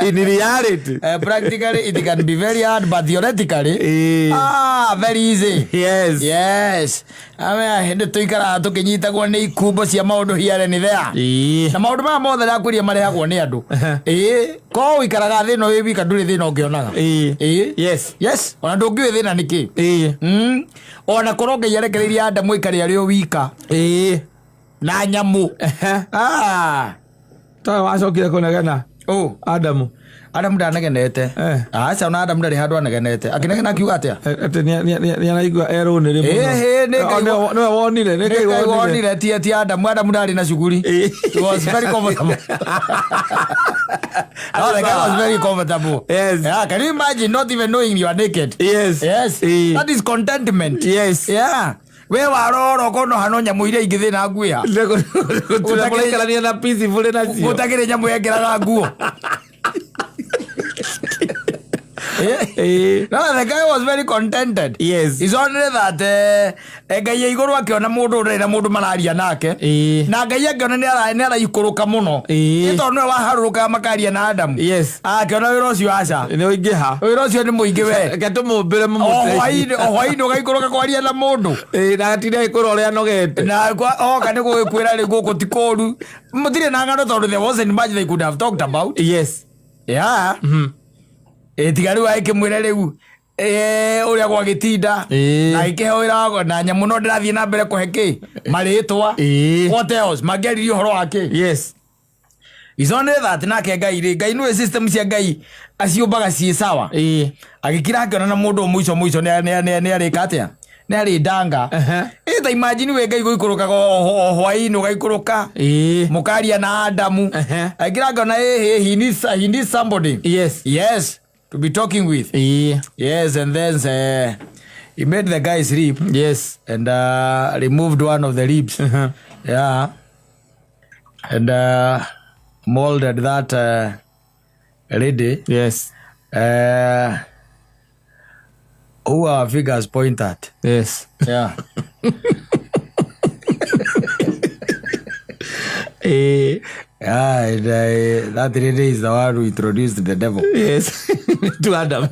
In reality.
Practically it can be very hard, but theoretically, ah, very easy. Yes. Ame hĩndĩ tũikaraga tũkĩnyitagwo nĩ ikumbo cia maũndũ here and there. Na maũndũ maya mothe ndakwĩria marehagwo nĩ andũ. Ĩĩ, korwo ũikaraga thĩ ĩno wĩ wika ndũrĩ thĩna ũngĩonaga. Ĩĩ. Yes, ona ndũngĩũĩ thĩna nĩ kĩ. Ona korwo Ngai arekereirie Adamu aikare arĩ o wika na nyamũ. Ah.
Tawe wacokire kũnegena.
Oh.
Adamu.
Adamu ndanegenete. Aca, ona Adamu ndarĩ handũ anegenete. Akĩnegena akiuga atĩa?
Atĩ nĩ araigua erũ nĩ rĩ.
Ĩhĩ, nĩ Ngai
Nĩwe wonire, nĩ
Nĩ
Ngai
Ngai
wonire.
wonire, ti Adamu. Adamu ndarĩ na cuguri. He was very comfortable. No, the guy was very comfortable. Yeah, can you imagine not even knowing you are naked?
Yes.
Yes. That is contentment. Yeah. We warora ũkona hano nyamũ iria ingĩ thĩna nguĩa.
Gũtirĩ mũraikarania na peaceful nacio.
Gũtakĩrĩ nyamũ yekĩraga nguo. No, the guy was very contented. It's only that Ngai igũrũ akĩona mũndũ ũrĩ na mũndũ mararia nake, na Ngai akĩona nĩ araikũrũka mũno. Nĩ tondũ nĩwe waharũrũkaga makaria na Adamu. Akĩona wĩra ũcio aca.
Nĩ ũingĩha.
Wĩra ũcio nĩ mũingĩ we.
Reke tũmũmbĩre.
O hwainĩ ũgaikũrũka kwaria na mũndũ.
Na atirĩ agĩkũra ũrĩa anogete.
Na oka nĩ gũgĩkwĩra rĩ gũkũ ti kũru. Mũtirĩ na ng'ano tondũ there wasn't much they could have talked about. Yeah. Ĩ tiga rĩu agĩkĩmwĩra rĩu ũrĩa gwagĩtinda na agĩkĩhe wĩra na nyamũ no ndĩrathiĩ na mbere kũhe kĩ marĩtwa. What else mangĩaririe ũhoro wa kĩ? It's only that nake Ngai rĩ, Ngai nĩwe system cia Ngai aciũmbaga ciĩ sawa. Agĩkira akĩona na mũndũ mũico mũico nĩ arĩka atĩa, nĩ arĩ ndanga. Ĩ ta imagine we Ngai gũikũrũkaga o hwainĩ ũgaikũrũka mũkaria na Adamu. Agĩkira akĩona he needs somebody. Yes, to be talking with. Yes, and then he made the guy sleep. And removed one of the ribs. Yeah. And molded that lady. Who our figures point at.
Yes.
Yeah. Yeah, and, that lady is the one who introduced the devil.
Yes. To Adam.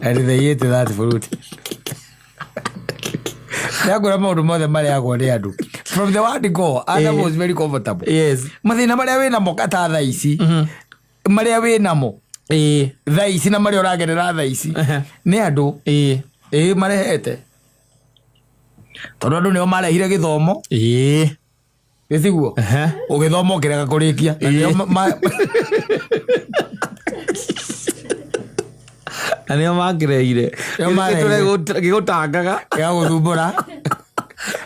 And they ate that fruit. Ndakũra maũndũ mothe marĩagwo nĩ andũ. From the word go, Adam was very comfortable.
Yes.
Mathĩna marĩa wĩ namo kata thaa ici, marĩa wĩ namo thaa ici na marĩa ũragerera thaa ici, nĩ andũ ĩĩ marehete. Tondũ andũ nĩo marehire gĩthomo. Gĩtiguo? Ũgĩthoma ũkĩrega kũrĩkia. Na nĩo
Na nĩo makĩrehire.
Nĩo marehire.
Gĩgũtangaga.
Gĩa gũthumbũra.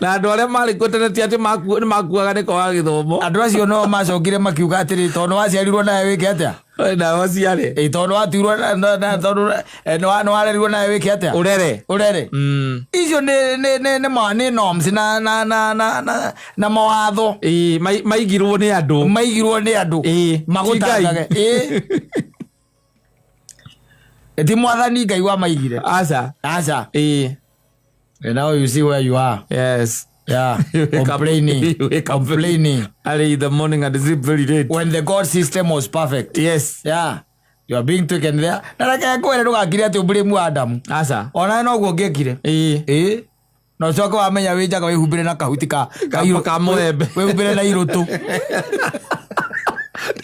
Na andũ arĩa marĩ kuo tene ti atĩ nĩ makuaga nĩ kwaga gĩthomo.
Andũ acio no macokire makiuga atĩrĩ, tondũ waciarirwo nawe wĩke atĩa?
Na waciare.
Ĩ, tondũ watuirwo na tondũ, nĩ warerirwo nawe wĩke atĩa?
Ũrere.
Ũrere. Icio nĩ norms na mawatho.
Ĩ, maigirwo nĩ andũ.
Maigirwo nĩ andũ.
Ĩ,
Magũtangage. Ĩ. Ti mwathani Ngai wamaigire.
Aca.
Aca.
Ĩ.
And now you see where you are.
Yes.
Yeah.
You wake up-
Complaining.
You wake up
Complaining.
early in the morning and sleep very late.
When the God system was perfect.
Yes.
Yeah. You are being taken there. Na reke ngwĩre ndũgakire atĩ ũblame Adamu.
Aca.
Ona no guo ngĩkire.
Ĩ.
Ĩ. Na ũcoke wamenya wĩ njaga wĩhumbĩre na kahuti
Ka mũembe.
wĩhumbĩre na irũtũ.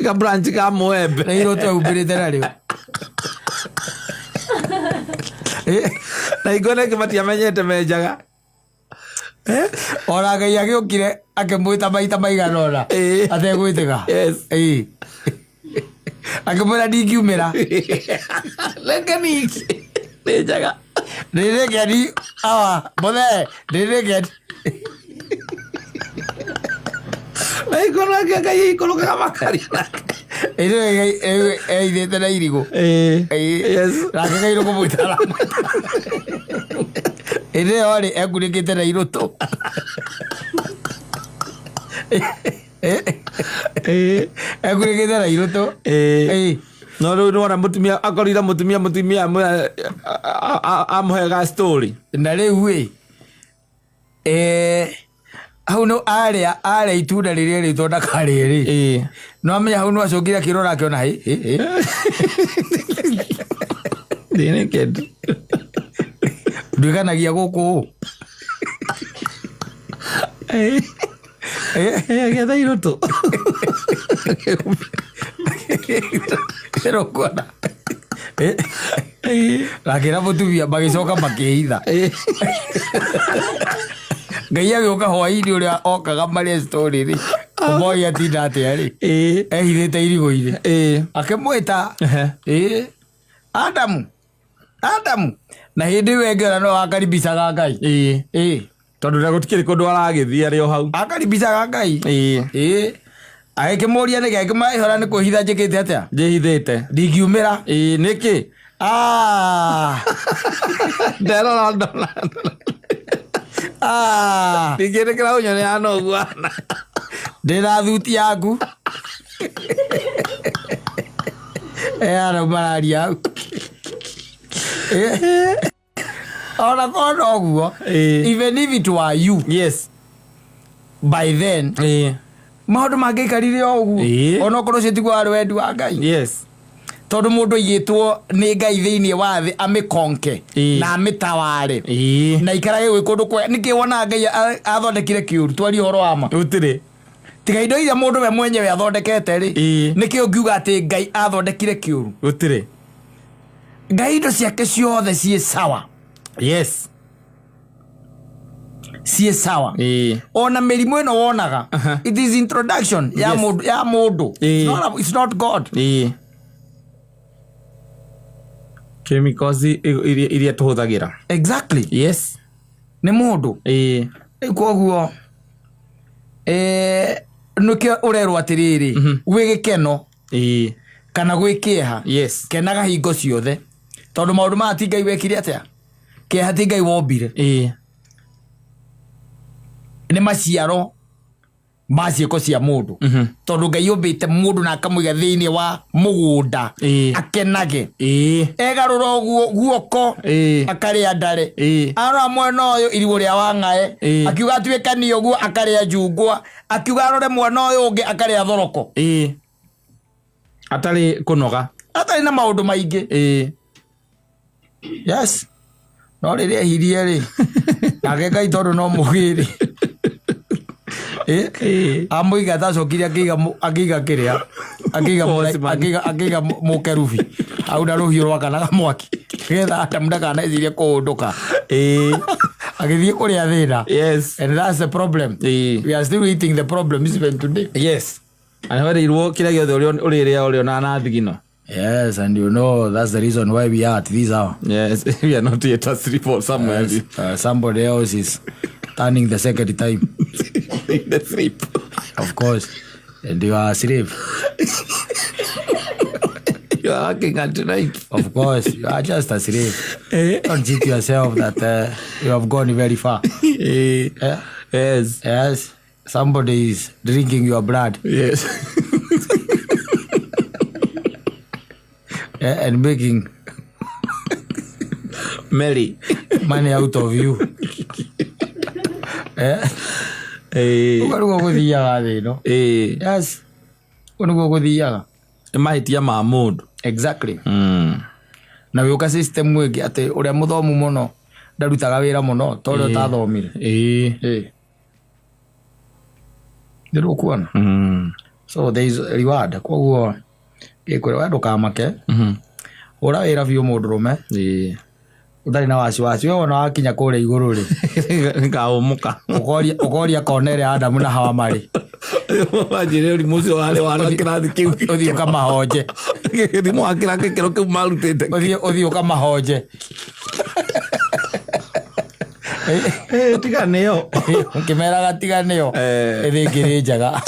Ka branch ka mũembe.
Na irũtũ ehumbĩrĩte narĩo. Ĩ.
Na hingo ĩno ĩngĩ matiamenyete me njaga.
Ona Ngai agĩũkire akĩmwĩta maita maigana ũna.
Ĩ.
Ategwĩtĩka.
Yes.
Ĩ. Akĩmwĩra ndingiumĩra.
Reke ningĩ. Nĩ njaga.
Ndĩ naked. Awa, mũthee, ndĩ naked.
Na hingo ĩno ĩngĩ Ngai aikũrũkaga makaria nake.
Ĩ, nĩwe Ngai, eithĩte na irigũ.
Ĩ.
Ĩ.
Yes.
Nake Ngai nĩ kũmwĩta aramwĩta. Ĩ, nĩyo rĩ, ekunĩkĩte na irũtũ.
Ĩ.
Ekunĩkĩte na irũtũ.
Ĩ.
Ĩ.
No rĩu nĩwona mũtumia akorire mũtumia amũhega story.
Na rĩu ĩ, hau no arĩa itunda rĩrĩa rĩtwo ndakarĩe rĩ.
Ĩ.
No amenya hau no acokire akĩrora akĩona, hĩ, hĩ, hĩ.
Ndĩ naked.
Nduĩkanagia gũkũ.
Ĩ.
Ĩ.
Ĩ, agĩetha irũtũ.
Ĩrokona. Ĩ.
Ĩ.
Na akĩra mũtumia magĩcoka makĩhitha.
Ĩ.
Ngai agĩũka hwaĩ-inĩ ũrĩa okaga marĩa story rĩ. Ũmoi atinda atĩa rĩ.
Ĩ.
Ehithĩte irigũ-inĩ.
Ĩ.
Akĩmwĩta.
Ehe.
Ĩ. Adamu. Adamu. Na hĩndĩ ĩyo ĩngĩ ona no akaribicaga Ngai.
Ĩ.
Ĩ.
Tondũ na gũtikĩrĩ kũndũ aragĩthiĩ arĩ o hau.
Akaribicaga Ngai.
Ĩ.
Ĩ. Agĩkĩmũria nĩkĩ, akĩmwĩra nĩ kwĩhitha njĩkĩte atĩa?
Njĩhithĩte.
Ndingiumĩra.
Ĩ, nĩkĩ?
Ah.
Nderora ndona.
Ah.
Ndingĩtĩkĩra ũnyone hana ũguo hana.
Ndĩna thuti yaku. Ara mararia hau. Ona korwo noguo,
Ĩ.
even if it were you
Yes.
by then,
Ĩ.
maũndũ mangĩikarire o ũguo.
Ĩ.
Ona okorwo ũcio tiguo warĩ wendi wa Ngai.
Yes.
Tondũ mũndũ aigĩtwo nĩ Ngai thĩinĩ wa thĩ amĩkonke
Ĩ.
na amĩtaware
Ĩ.
na ikarage gwĩ kũndũ kwega. Nĩkĩ wonaga Ngai athondekire kĩũru? Twarie ũhoro wa ma.
Gũtirĩ.
Tiga indo iria mũndũ we mwenyewe athondekete rĩ,
Ĩ.
nĩkĩ ũngiuga atĩ Ngai athondekire kĩũru?
Gũtirĩ.
Ngai indo ciake ciothe ciĩ sawa.
Yes.
Ciĩ sawa.
Ĩ.
Ona mĩrimũ ĩno wonaga,
Aha.
it is introduction ya
Yes.
mũndũ, ya mũndũ.
Ĩ.
It's not God.
Ĩ. Chemicals iria tũhũthagĩra.
Exactly.
Yes.
Nĩ mũndũ.
Ĩ.
Rĩu koguo, nĩkĩo ũrerwo atĩrĩrĩ, gwĩ gĩkeno
Ĩ.
kana gwĩ kĩeha.
Yes.
Kenaga hingo ciothe. Tondũ maũndũ maya ti Ngai wekire atĩa? Kĩeha ti Ngai wombire.
Ĩ.
Nĩ maciaro Ma ciĩko cia mũndũ, tondũ Ngai ũmbĩte mũndũ na akamũiga thĩinĩ wa mũgũnda akenage. Egarũra ũguo guoko, akarĩa ndare. Arora mwena ũyũ, irigũ rĩa wang'ae. Akiuga atuĩkanie ũguo, akarĩa njungwa. Akiuga arore mwena ũyũ ũngĩ, akarĩa thoroko.
Atarĩ kũnoga.
Atarĩ na maũndũ maingĩ. Yes, no rĩrĩa ehirie rĩ, nake Ngai tondũ no mũgĩ rĩ, amũiga tacokire akĩiga akĩiga kĩrĩa akĩiga
Postman.
Akĩiga mũkerubi au na rũhiũ rwakanaga mwaki nĩgetha Adamu ndakanecirie kũũndũka agĩthiĩ kũrĩa thĩna. And that's the problem. We are still eating the problems even today.
Yes, ahereirwo kĩrĩa gĩothe ũrĩrĩa ũrĩonaga na thigino.
Yes, and you know that's the reason why we are at this hour.
Yes, we are not yet asleep or somewhere.
Yes, somebody else is turning the second time.
In the sleep.
Of course, and you are asleep.
You are working at night.
Of course, you are just asleep. Don't cheat yourself that you have gone very far. Eh?
Yes.
Yes, somebody is drinking your blood. And making
Mary
money out of you. Eh? Ũguo nĩguo gũthiaga thĩ ĩno. Yes, ũguo nĩguo gũthiaga.
Nĩ mahĩtia ma mũndũ.
Exactly. Na gĩũka system ĩngĩ atĩ ũrĩa mũthomu mũno ndarutaga wĩra mũno ta ũrĩa ũtathomire. Nĩrũkuona. So there is a reward. Koguo gĩkwĩra we ndũkamake, hũra wĩra biũ mũndũrũme ũtarĩ na wasiwasi. We wona wakinya kũrĩa igũrũ rĩ,
Nĩkaũmũka.
Ũkoria kona ĩrĩa Adamu na Hawa marĩ.
Wanjĩre ũrimũ ũcio warĩ wa kĩrathi kĩu.
Ũthiĩ ũkamahonje.
Ũrimũ wa kĩrathi kĩro kĩu marutĩte.
Ũthiĩ ũkamahonje.
Tiga nĩyo.
Ũkĩmeraga tiga nĩyo. Ĩthĩ ĩngĩ nĩ njega.